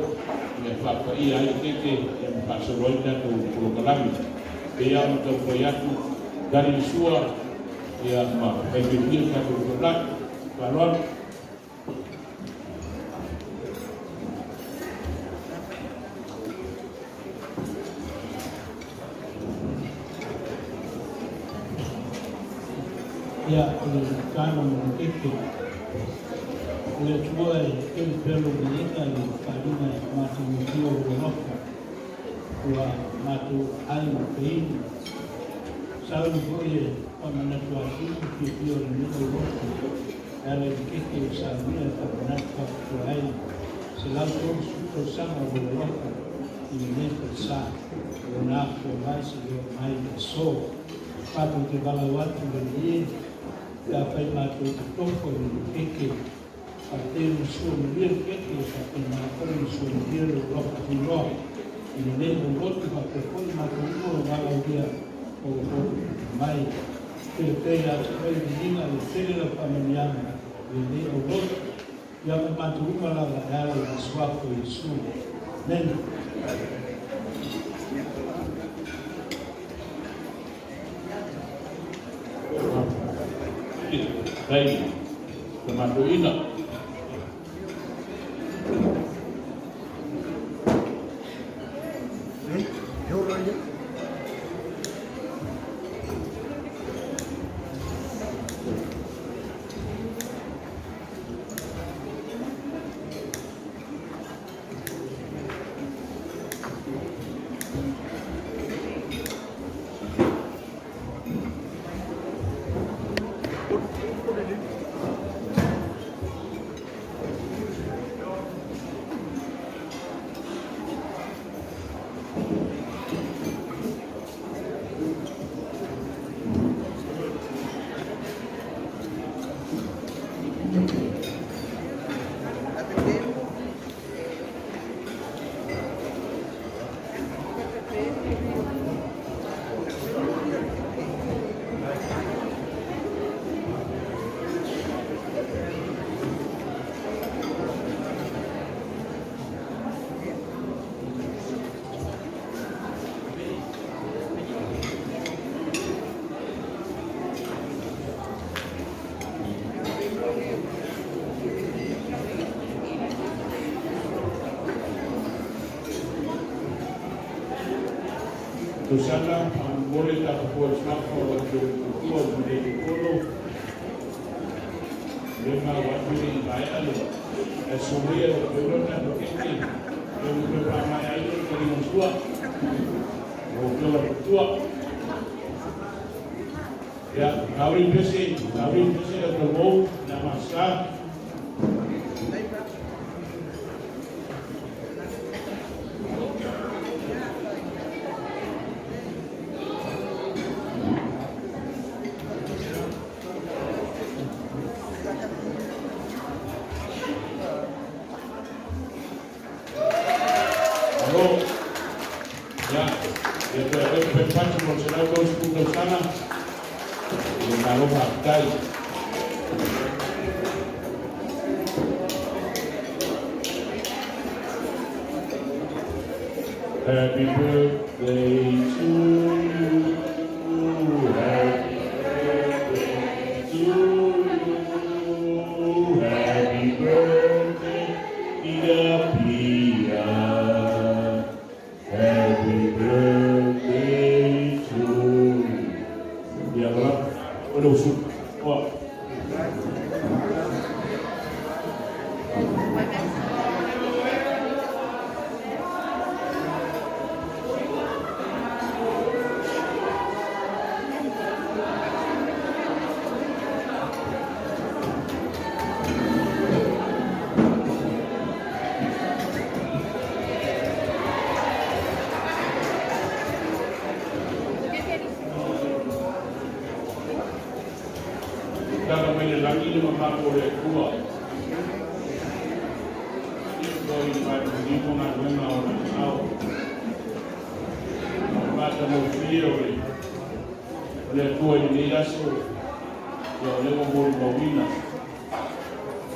ia faapaia ai le keke ia ma faasolo ai tatou polokalame. Pei ona taufai atu tali le sua ia ma faifiafia tatou taulai. Faaaloalo. Ia o le tano mo le keke. O le Atua e pelupelu viiga i le faaaliga e matagofie o lou alofa ua matou aai ma feinu. Sauni foi e faamanatu atili fiafia o lenei aulotu e ala i le keke ua saunia e faamanatu faapitoa ai 130 tausaga o lou alofa i lenei falesā o lona afoa mai seia oo mai le aso. Matou te valaau atu le Alii e pe afai matou te tofo i le keke faapea ona suamanuia le keke faapena foi ona suamanuia lou alofa tunoa i lenei aulotu faapea foi matou uma o valaaulia o mai pelepele ia te oe viiga le tele lau faamanuiaga i lenei aulotu ia ma matou uma lava e ala i le suafa o Iesu. Amene. Tai tamatoeaina. Tausaga faamolemole tatou suafa o le Atua o lenei totonu le mau atu le i maea le asoia o le tatou keke e ua faamaea ai le taliga sua o afioga i le Atua. Ia tauri pese le taumou na masā. Alo. Ia, ia toe toe patu mo le 130 tausaga. Ia malo faafetai. Happy birthday to you. Happy birthday to you. Happy birthday, dear Pia. Happy birthday to you. Ia, o le usu. Oa. le lagi le mamalu o le Atua. Ia foi faatulima galuega o le ao. Matagofie o le Atua i lenei aso, ia o lea ua molimauina.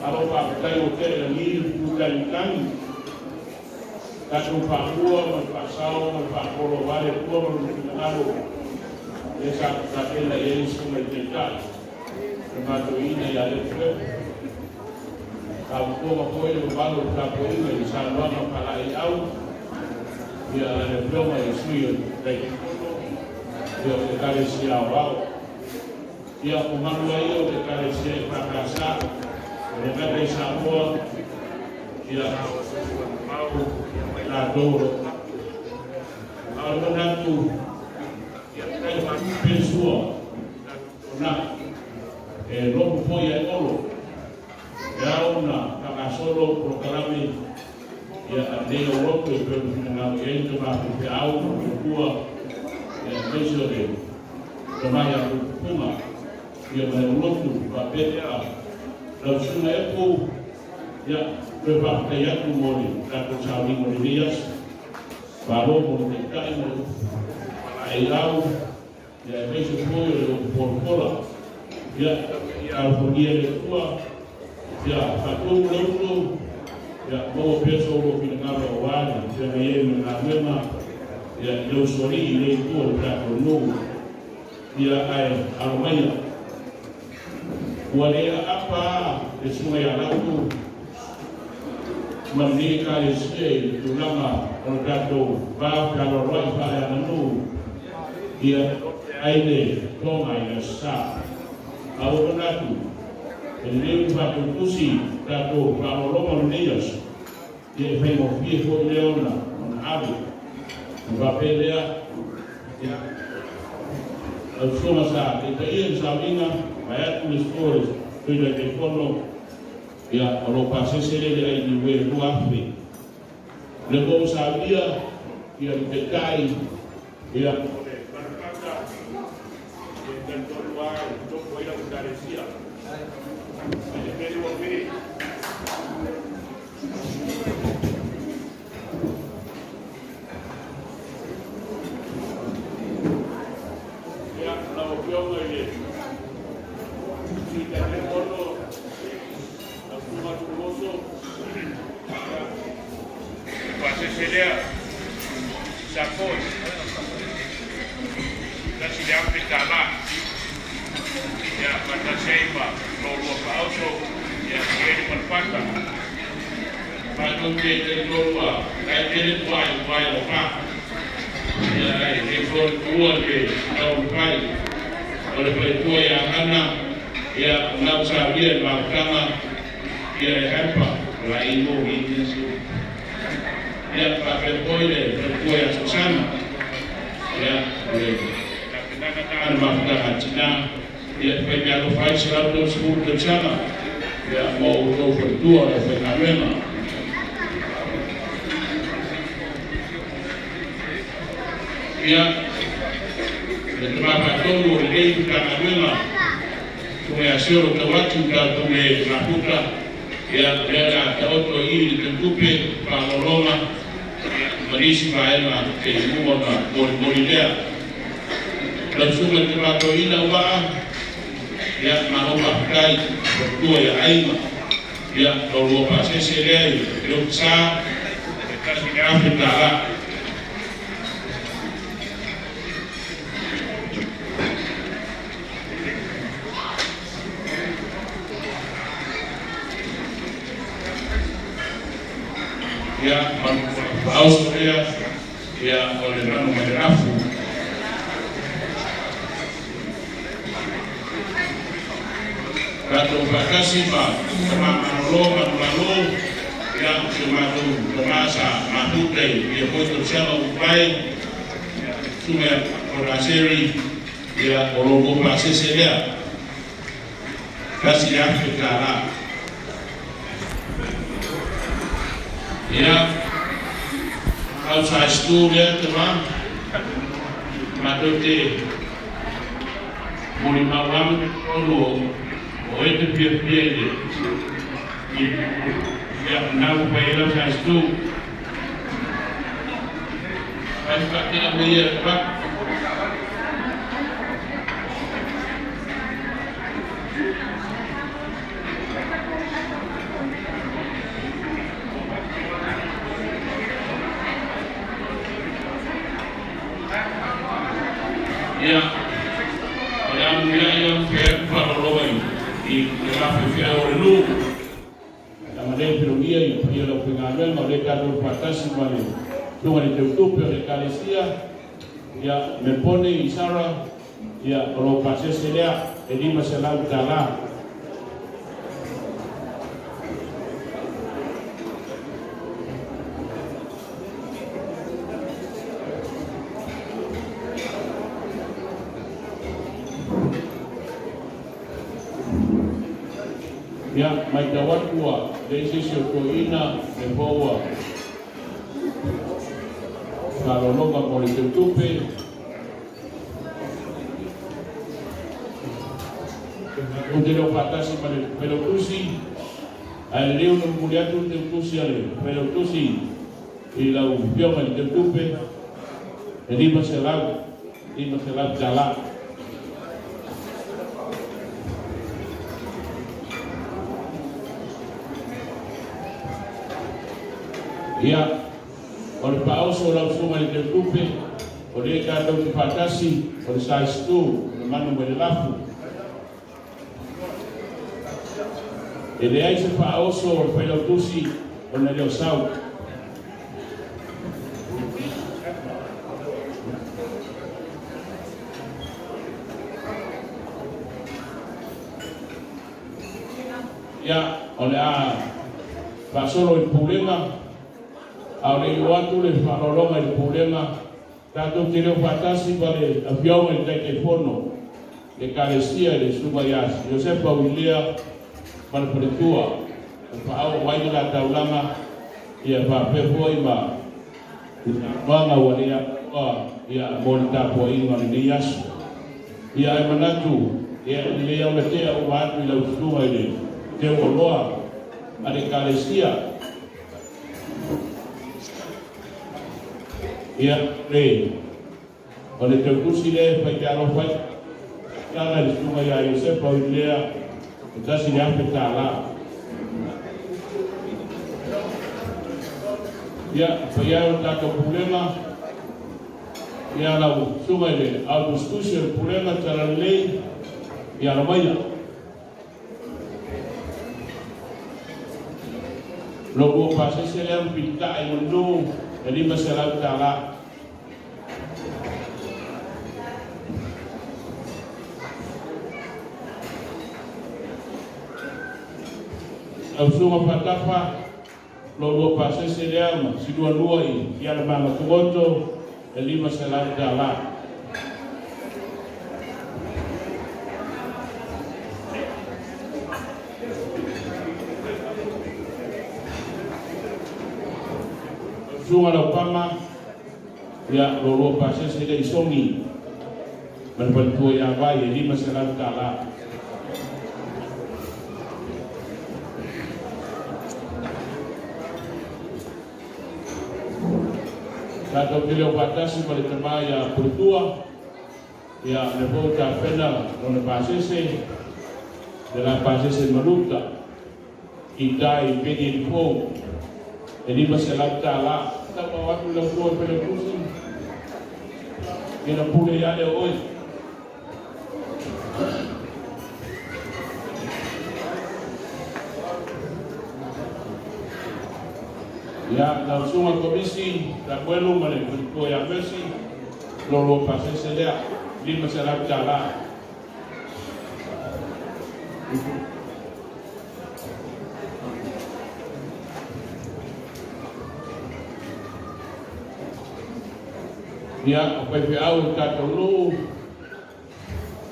Alo faafetai ua tele lagi le putagitagi. Tatou faapua ma le faasao ma le faapolo aua le Atua ma lona finagalo. Lea sa tapena i ai le susuga i le Taitai. Le matoina ia le Feu. Taputoga foi le mamalu o le tapuaiga i le saunoaga faalaeiau. Ia le afioga i le sui o le Taitaifono, ia o le Ekalesia Aoao. Ia o mamalu ai o le Ekalesia EFKS, o le gata i Samoa, ia mau latou o lo o a o le manatu, ia tai faatupe sua ona e lopo foi ai olo. E ao na faagasolo polokalame ia nei o loto e pei ona finagalo i ai le tama faifeau ma le ia aemaise o le tamai a pupupuga ia ma le olotu faapea lea lau susuga epu ia toe faafetai atu mo le tatou sauniga o lenei aso. Malo mo le taitai ma le malaeiau ia aemaise foi o le upu polapola ia ia alofagia le Atua ia faatumu le utu ia maua pea so lua finagalo aua le feagai ai ma le galuega ia i le usoalii i le itu o le tatou nuu ia ae alo maia. Ua le aapa le susuga ia Lautu ma lenei Ekalesia i le tulaga o le tatou va fealoaloai faaleaganuu ia ai le toga i le Aso Sa. A ua manatu e lelei ona faatautusi tatou faaaloaloga o lenei aso ia e faigofie foi lea ona ave. Ona faapea lea ia lau susuga sa taitaia le sauniga vaeatu le suo le Sui Taitaifono ia o lo o pasese lea i le ai niue 2,000. O le ua saunia ia le taitai ia o le Malapata ia e talitonu lava e tofu ai lau Ekalesia. Ai le pele ua pe. Ia lau Afioga i le Sui Taitaifono, lau Susuga Tuiloso, ia pasese lea Sapoi, tasi le afe tālā. Ia faatasi ai ma lōlua faaoso ia sieli ma le pata. Matou te talitonu a lae tele tuaai uae o fa. Ia ai e flori tuua le taumafai o le faletua ia Hana ia o na saunia i le mafutaga ia e hepa o la imo i ia faapea foi le faletua ia Susana ia o le tapenaga na le mafutaga a tinā ia e fai meaalofa ai 130 tausaga ia mo outou faletua o le aufaigaluega. Ia le tama faatonu o lenei Matagaluega susuga ia Seolo Tauati tatou le mafuta ia lea le a taoto i i le tautupe faaaloaloga ia ma nisi vaega e i luma ona molimoli lea. Lau susuga i le tama toeaina ua ia malo faafetai faletua ia aiga ia lōlua pasese lea i le ofisa e $1,000 tālā. Ia faaoso lea ia o le lanu ma le afu. Tatou faatasi ma tama malolo manulalo ia o si o matou tama sa mafuta i ia foi tausaga ua mavae ia susuga ia Onaseri ia o lōlua pasese lea $1,000 tālā. Ia outside school lea tama matou te molimau lava totonu o O e te fia fia i le ia nau pa i lau sa stu. Pai pa te a mea pa. Ia, o le amu ia ia fea wharoloa i le rafe fea o le nuu. La manea pirogia i paia lau pingaluega o le tatou faatasi ma le suga le teutupe o le ekalesia ia me pone i Sara ia o lo pasese lea e $500. Ia, mai tau atu ua leai se isi o toeaina le poua faalologa mo le teutupe. Ou te leo faatasi ma le failautusi, ae lelei ona momoli atu le teutusi a le failautusi i lau afioga i le teutupe e $500, $500. Ia, o le paoso o lau susuga i le teutupe, o lea tatou te faatasi, o le size 2, o le manu mai le lafu. E leai se faaoso o le failautusi ona e le o sau. Ia, o le a faasolo i le pulega, a o le i o atu le faaaloaloga i le pulega, tatou te leo faatasi ma le afioga i le Taitaifono le Ekalesia i le Susuga ia Iosefa Uilea ma le faletua, o faaoo ai le la taulaga, ia faapea foi ma le saunoaga ua le atoa ia mo le tapuaiga o lenei aso. Ia ae manatu, ia e lelei lava ona tea uma atu i lau susuga i le teuoloa a le Ekalesia. Ia, le o le tautusi lea e fai te alofa ai tala i le susuga ia Iosefa Uilea e $1,000. Ia, paia e o le tatou pulega, ia lau susuga i le au tusitusi o le pulega talalelei, ia alo maia. Lo lua pasese lea ma pilitai mo le nuu e $500. Lau susuga Fatafa, lo lua pasese lea ma silualua i Alamanga Tugoto e $500. Susuga Laupama, ia lo lua pasese lea i Sogi ma le faletua ia Vai e $500. Tatou te leo faatasi ma le tama ia Puletua, ia le fou tapena lona pasese, le la pasese maluta, i tai peni e fou, e $500. Tau atu lau tua failautusi, ia na pule ia lea o oe. Ia, lau susuga Komisi, Samuelu ma le faletua ia Mercy, lo lua pasese lea, $500. Ia, o faifeau o tatou nuu,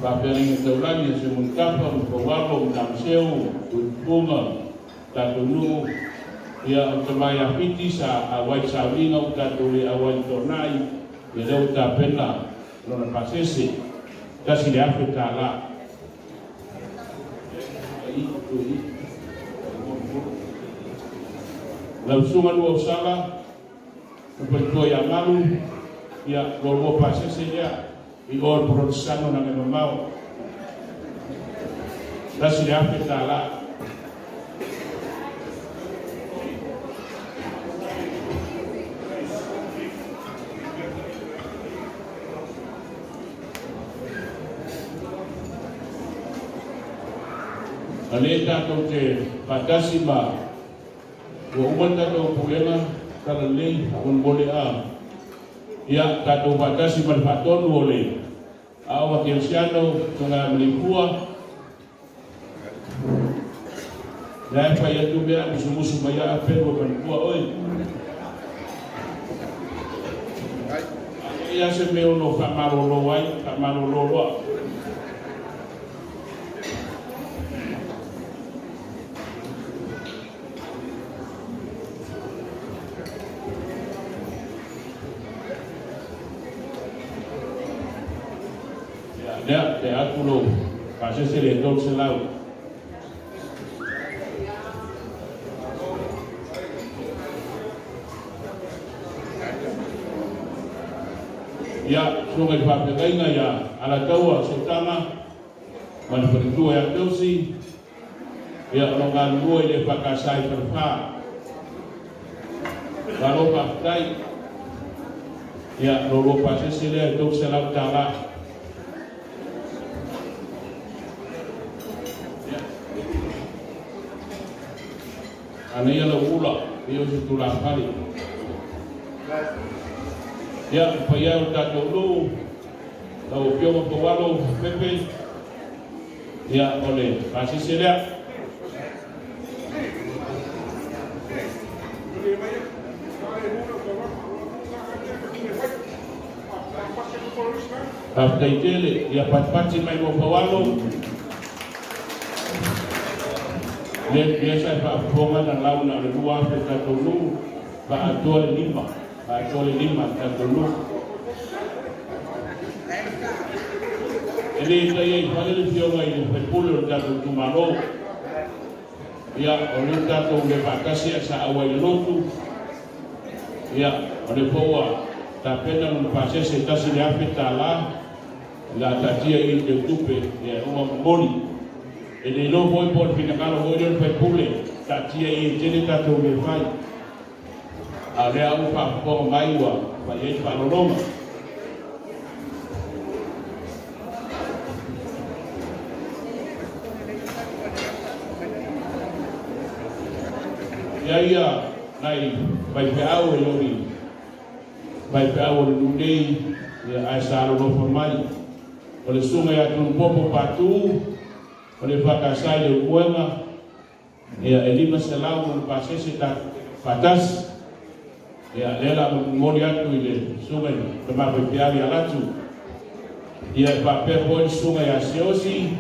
faafeagaiga taulagi a Simon Tapa, ma Faualo, ma Tamaseu, Tuipupuga, tatou nuu, ia o tama ia Fiti sa auai sauliga ua tatou le auai toanai, ia lea ua tapena lona pasese, $1,000. Tui. Lau susuga lua o Sala, o faletua ia Malu, ia lua pasese lea i o le Polotesano na mamao. $1,000 tālā. A le tātou te whakasi ma ua uma tātou pulega tala lei mole a. Ia tātou whakasi ma le whatonu o le awa kelsiano tunga melipua. Ia e whai atu mea musumusu mai a whenua malipua oi. Ia se meo no whamarolo ai, whamarolo loa. Lea, te atu lo, pasese le tolu selau. Ia, sunga i whapekainga ia alataua setanga, ma le wharitua ia tausi, ia o ngā lua i le whakasai wharwha. Waro whakatai, ia lo pasese lea tolu selau tālā. Ana ia lau ula, ia o se tula pali. Ia, paia o tātou lū, lau pionga pawalo, pepe, ia, o le pasese lea. Tātai tele, ia patipati mai mo pawalo. Le biasa e whaafonga na lau na le lua afe tātou nū, whaatoa le lima, whaatoa le lima tātou nū. E le tai ai whale le fioga i le whaipule o le tātou tumalo. Ia, o le tātou le whaakasi a sa awa i lotu. Ia, o le paua, tā pena no pasese tasi le afe tā la, la tatia i te tupe, ia, ua moni. E le lo foi por finakalo hoi le whaipule, tā tia i e tele tātou me whai. A lea au whaafonga mai ua, whai e whalolonga. Ia ia, nai, vai pe au e lori, vai pe au o le nunei, ia ai sa alofa mai. O le sunga ia tunu popo patu, o le whakasai le umuenga, ia e 500 mo le pasese ta patasi. Ia lela mo moli atu i le sunga i le mawai peawi alatu. Ia e whapea hoi le sunga ia Seosi,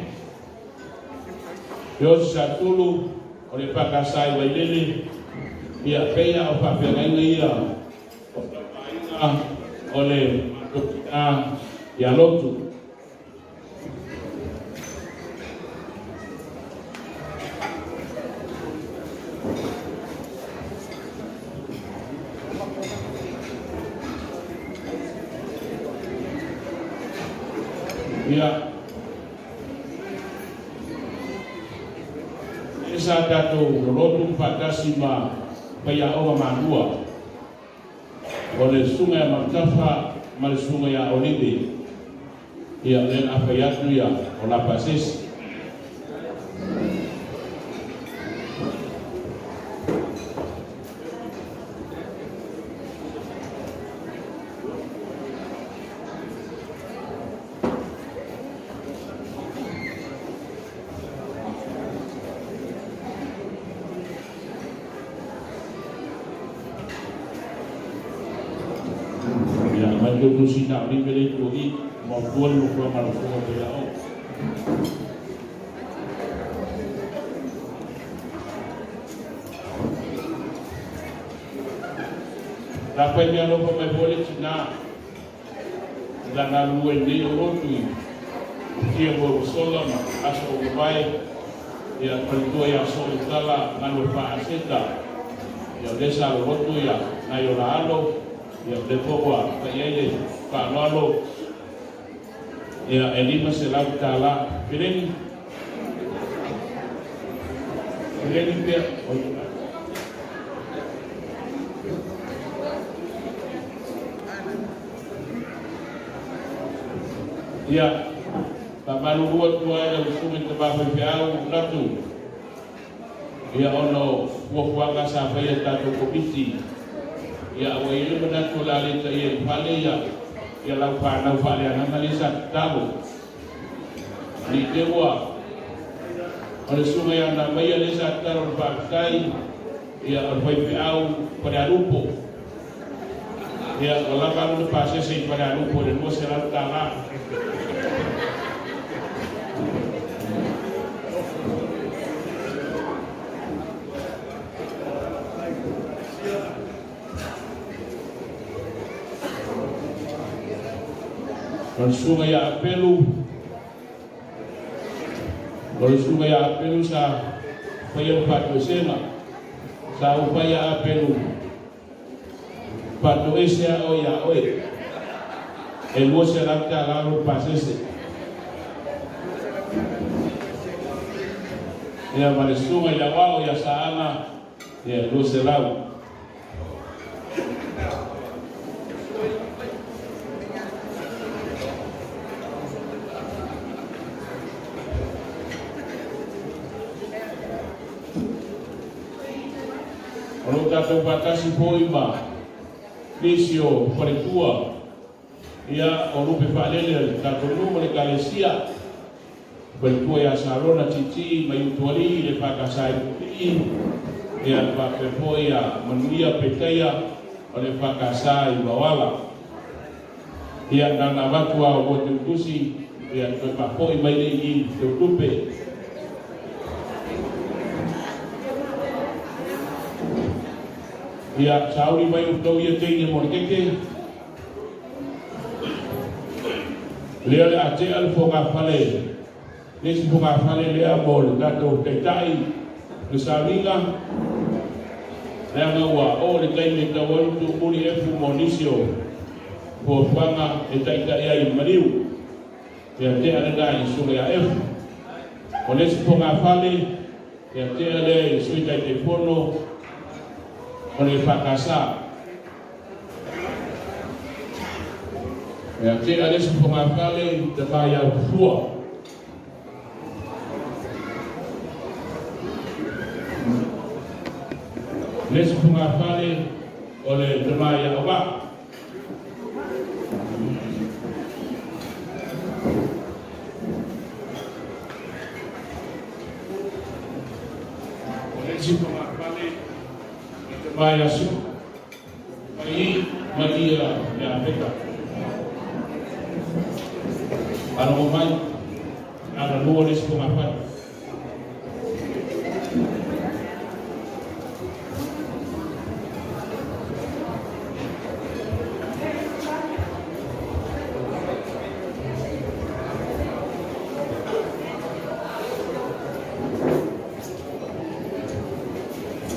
Seosi Satulu, o le whakasai wailele, ia peia o whapea ngainga ia, o whakainga o le matoki ia lotu. Ia, e sa tātou lolotu whakasi ma paia oga manua. O le sunga ia Matafa ma le sunga ia Olive. Ia, le awhai atu ia o la pasesi. Sina ni pele tu i mo tuan mo ko ma lo ko ya o la pa mi alo ko mai bole tina la na lu ni o tu i tia mo sola ma aso o mai Ia paletua ia so'oitala galu fa'aseta. Ia o lea sa loloto ia nai o la alo. Ia o lea foi ua ta'iai le fa'aloalo. Ia e $500 tālā. Peleni peleni pea. Ia fa'amalulua atu ai lau susuga i tamafaifeau latu. Ia ona o fuafuaga sa faia tatou komiti. Ia ua i ai le manatu o le a le ta'ia i fale ia ia lau fanau fa'aleagaga lea sa tatalo i te ua o le susuga ia namaia lea sa tatalo le fa'afetai. Ia o le faifeau Falealupo. Ia ua lava alu le pasese i Falealupo i le $200 tālā. O le susuga ia Apelu, o le susuga ia Apelu sa faia le fa'atoesega. Sa ou faia Apelu fa'atoese a oe iā oe e $200 tālā lou pasese. Ia ma le susuga i le aoao ia Saaga ia e 200. O loo tatou fa'atasi fo'i ma nisi o faletua. Ia o lupe fa'alele a le tatou nuu ma le ekalesia. Faletua ia Salona Titii mai Utualii le fa'akasā i Pupi'i. Ia fa'apea fo'i ia Manuia Petaia o le fa'akasā i Vaoala. Ia na ona avatu a o mo teutusi. Ia toe fa'afo'i mai le i teutupe. Ia sauli mai outou ia teine mo le keke. Lea le ate'a le fogafale le isi fogafale lea mo le tatou taita'i le sauniga leaga ua oo le taimi e tau ai tuumuli efu mo nisi o fuafuaga e taita'i ai i maliu. Ia te'a lenā i suga ia efu. O le isi fogafale ia te'a lea i sui taitaifono o le fa'akasā. Ia te'a le isi fogafale tamā iā ufua. Le isi fogafale o le tamā iā auvaa. O le isi fogafale le tamā iā Sua mai mai ia ia Peka. Alogo mai ala lua le isi fogafale.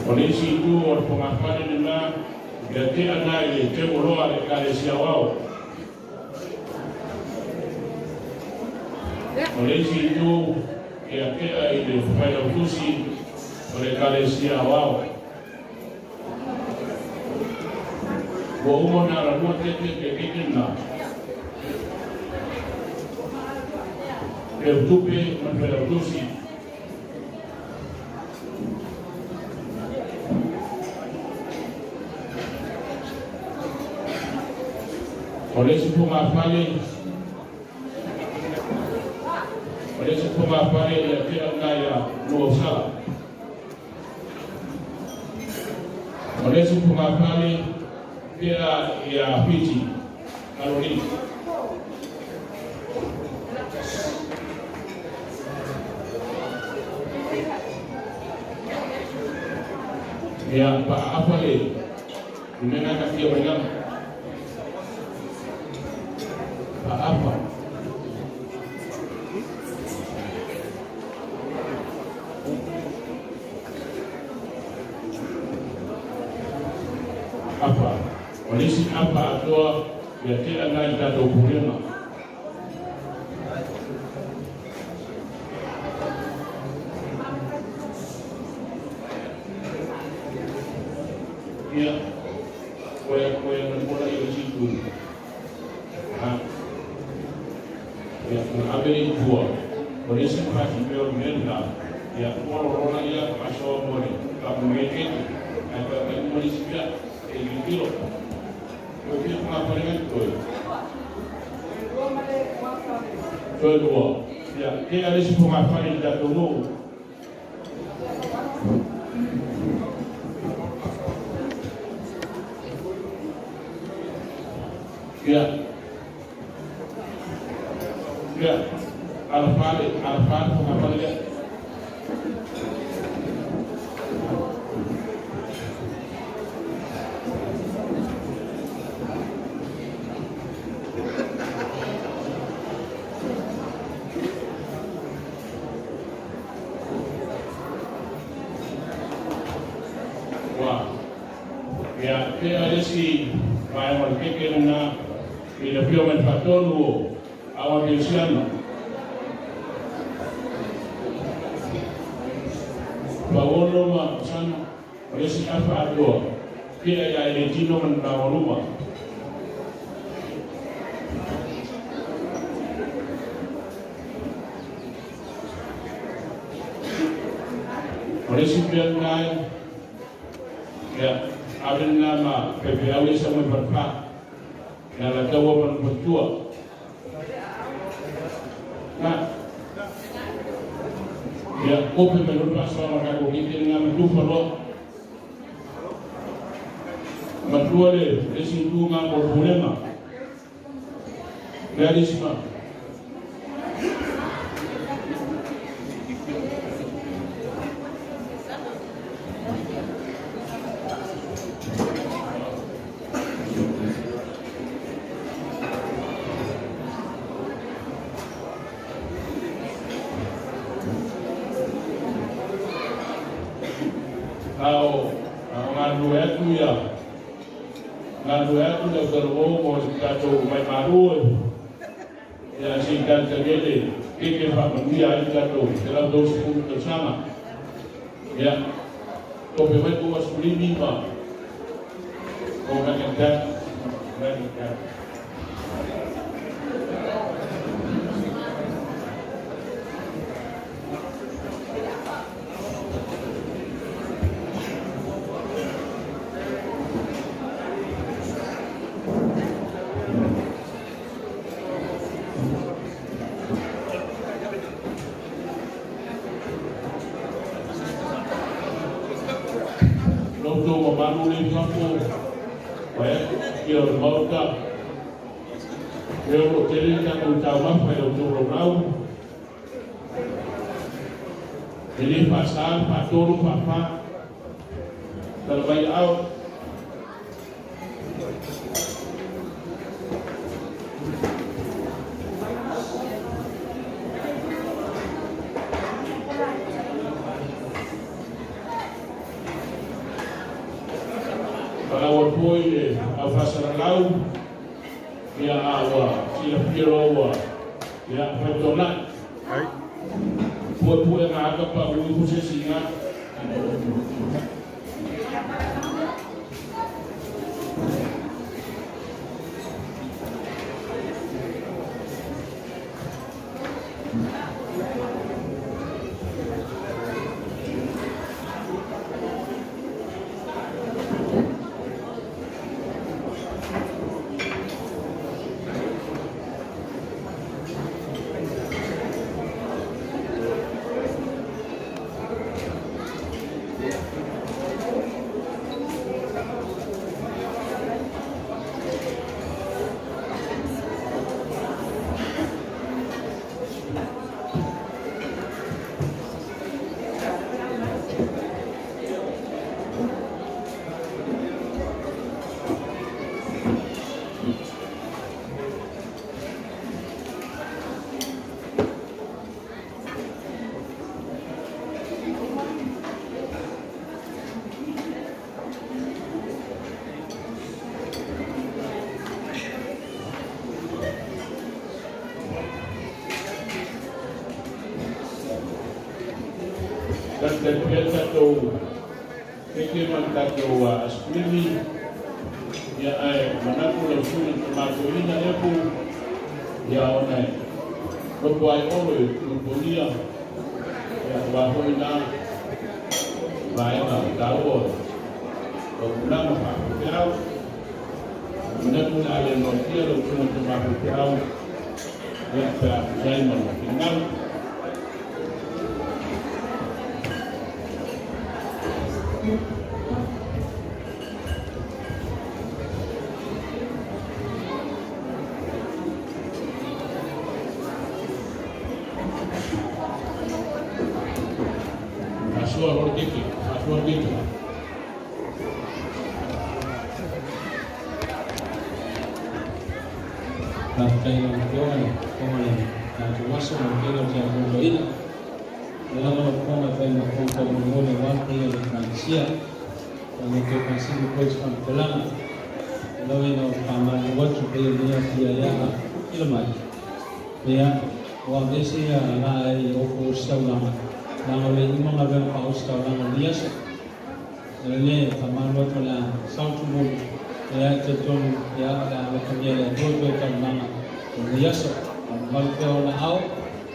O le isi itu o le fogafale lenā ia te'a na i le teuoloa le ekalesia aoao. O le isi itu ia te'a i le failautusi o le ekalesia aoao. Ua uma ona alalua keke kekeke na teutupe ma le failautusi. O le isi fogafale o le isi fogafale ia te'a na ia Nuausala. O le isi fogafale tea ia Fiti Alolii. Ia fa'aafa le mea gatatia mai lalo fa'aafa. Apa o le isi apa atoa ia tea na i tatou pulega. Ia koe na mola i o situ. Ha. Ia na ave i tua. O le isi pasi peo mena. Ia polo rola ia pasoa mole. Ka meke. Ai pa pa mo isi pia e i kilo. O pia pa pa le toi. Toi lua. Ia ke ale si ponga fale i tatou nuu. Ia. Ia. Alafale, alafale ponga fale lea. Wa. Ia ke ale si mai mo ke ke na i le pio men fatonu o awa ke siano. Paolo ma sana o le si afa atoa ke ia e le tino man na waluma. O le si pia ngai ia ave na ma pepe au sa mo parpa na la taua man patua. Na ia kope me lo pasoa ma ka ko kite nga ma tufa lo. Matua le le si tu nga mo problema. Le alisma. Ao ngā atu ia ngā atu le taro mo si tatou mai maru ia si tata gele ke ke fa manuia ai tatou te lau tau sepulu tausaga ia tope mai tua sefulima ma o makata makata. Loto mamalu le kapo wae ki o mauta e o tele ka ko tau mafa e o tō rau e le whaasā, whaatoro, whaawha tala vai au Palawa poi le au whasaralau ia awa sila whiroa ia whaitona. Pue pue ngā akapa ui huse singa. Faafetai pea le tatou keke ma le tatou aisikulimi, ia ae manatu lau susuga i le Tama Toeaina Epu, ia ona e loto ai olo i Ulupogia, ia aua foi na vaega taua o auaunaga faafaifeau. Manatu o le a le noatia lau susuga i le Tama Faifeau, ia pe a tusa ai ma lou finagalo. Faasoa loa le keke, faasoa le keke. Faafetai i lau Afioga i le fofoga o le tatou aso ma le tele o le tatou toeaina. O lea lava lau Afioga e fai ma fofoga taumolimoli aua le paia o le Ekalesia. E le toe faasino foi se faamatalaga. E lau ina ou faamalulu atu pei o lenei afia ia ila mai. Ia, ua aveese ia la e ofo ositaulaga, leaga o le uma galuega faaositaulaga o lenei aso. O le lē faamalu atu o le a sau tumulu, ia e talitonu ia o le a alofagia e le Atua toe taualamaga o lenei aso. A mamalu pea ona ao,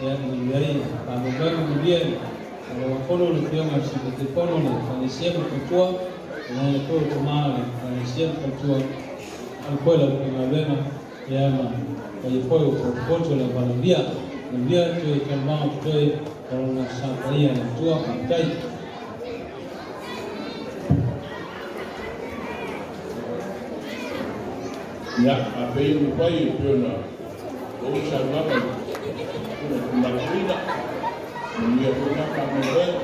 ia e manuia ai faamoemoega manuia i o lau fono le Afioga i le Sui Taitaifono o le Ekalesia ma le Faletua, le foi o tama o le Ekalesia ma faletua, alu foi lau faigaluega, ia ma paia foi o potopoto o le avalaulia. Manuia toe taualamaga o totoe o lona sa paia e le Atua. Faafetai. Ia, a pei ona fai e pei ona ou saunoaga i le tama toeaina, manuia foi na faamoemoega.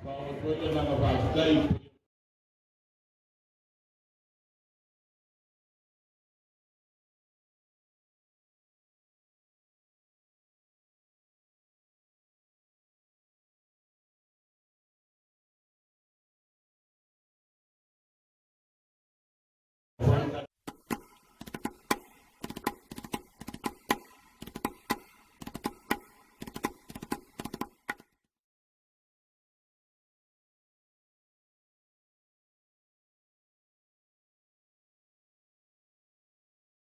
Faaoo atu ai le agaga faafetai.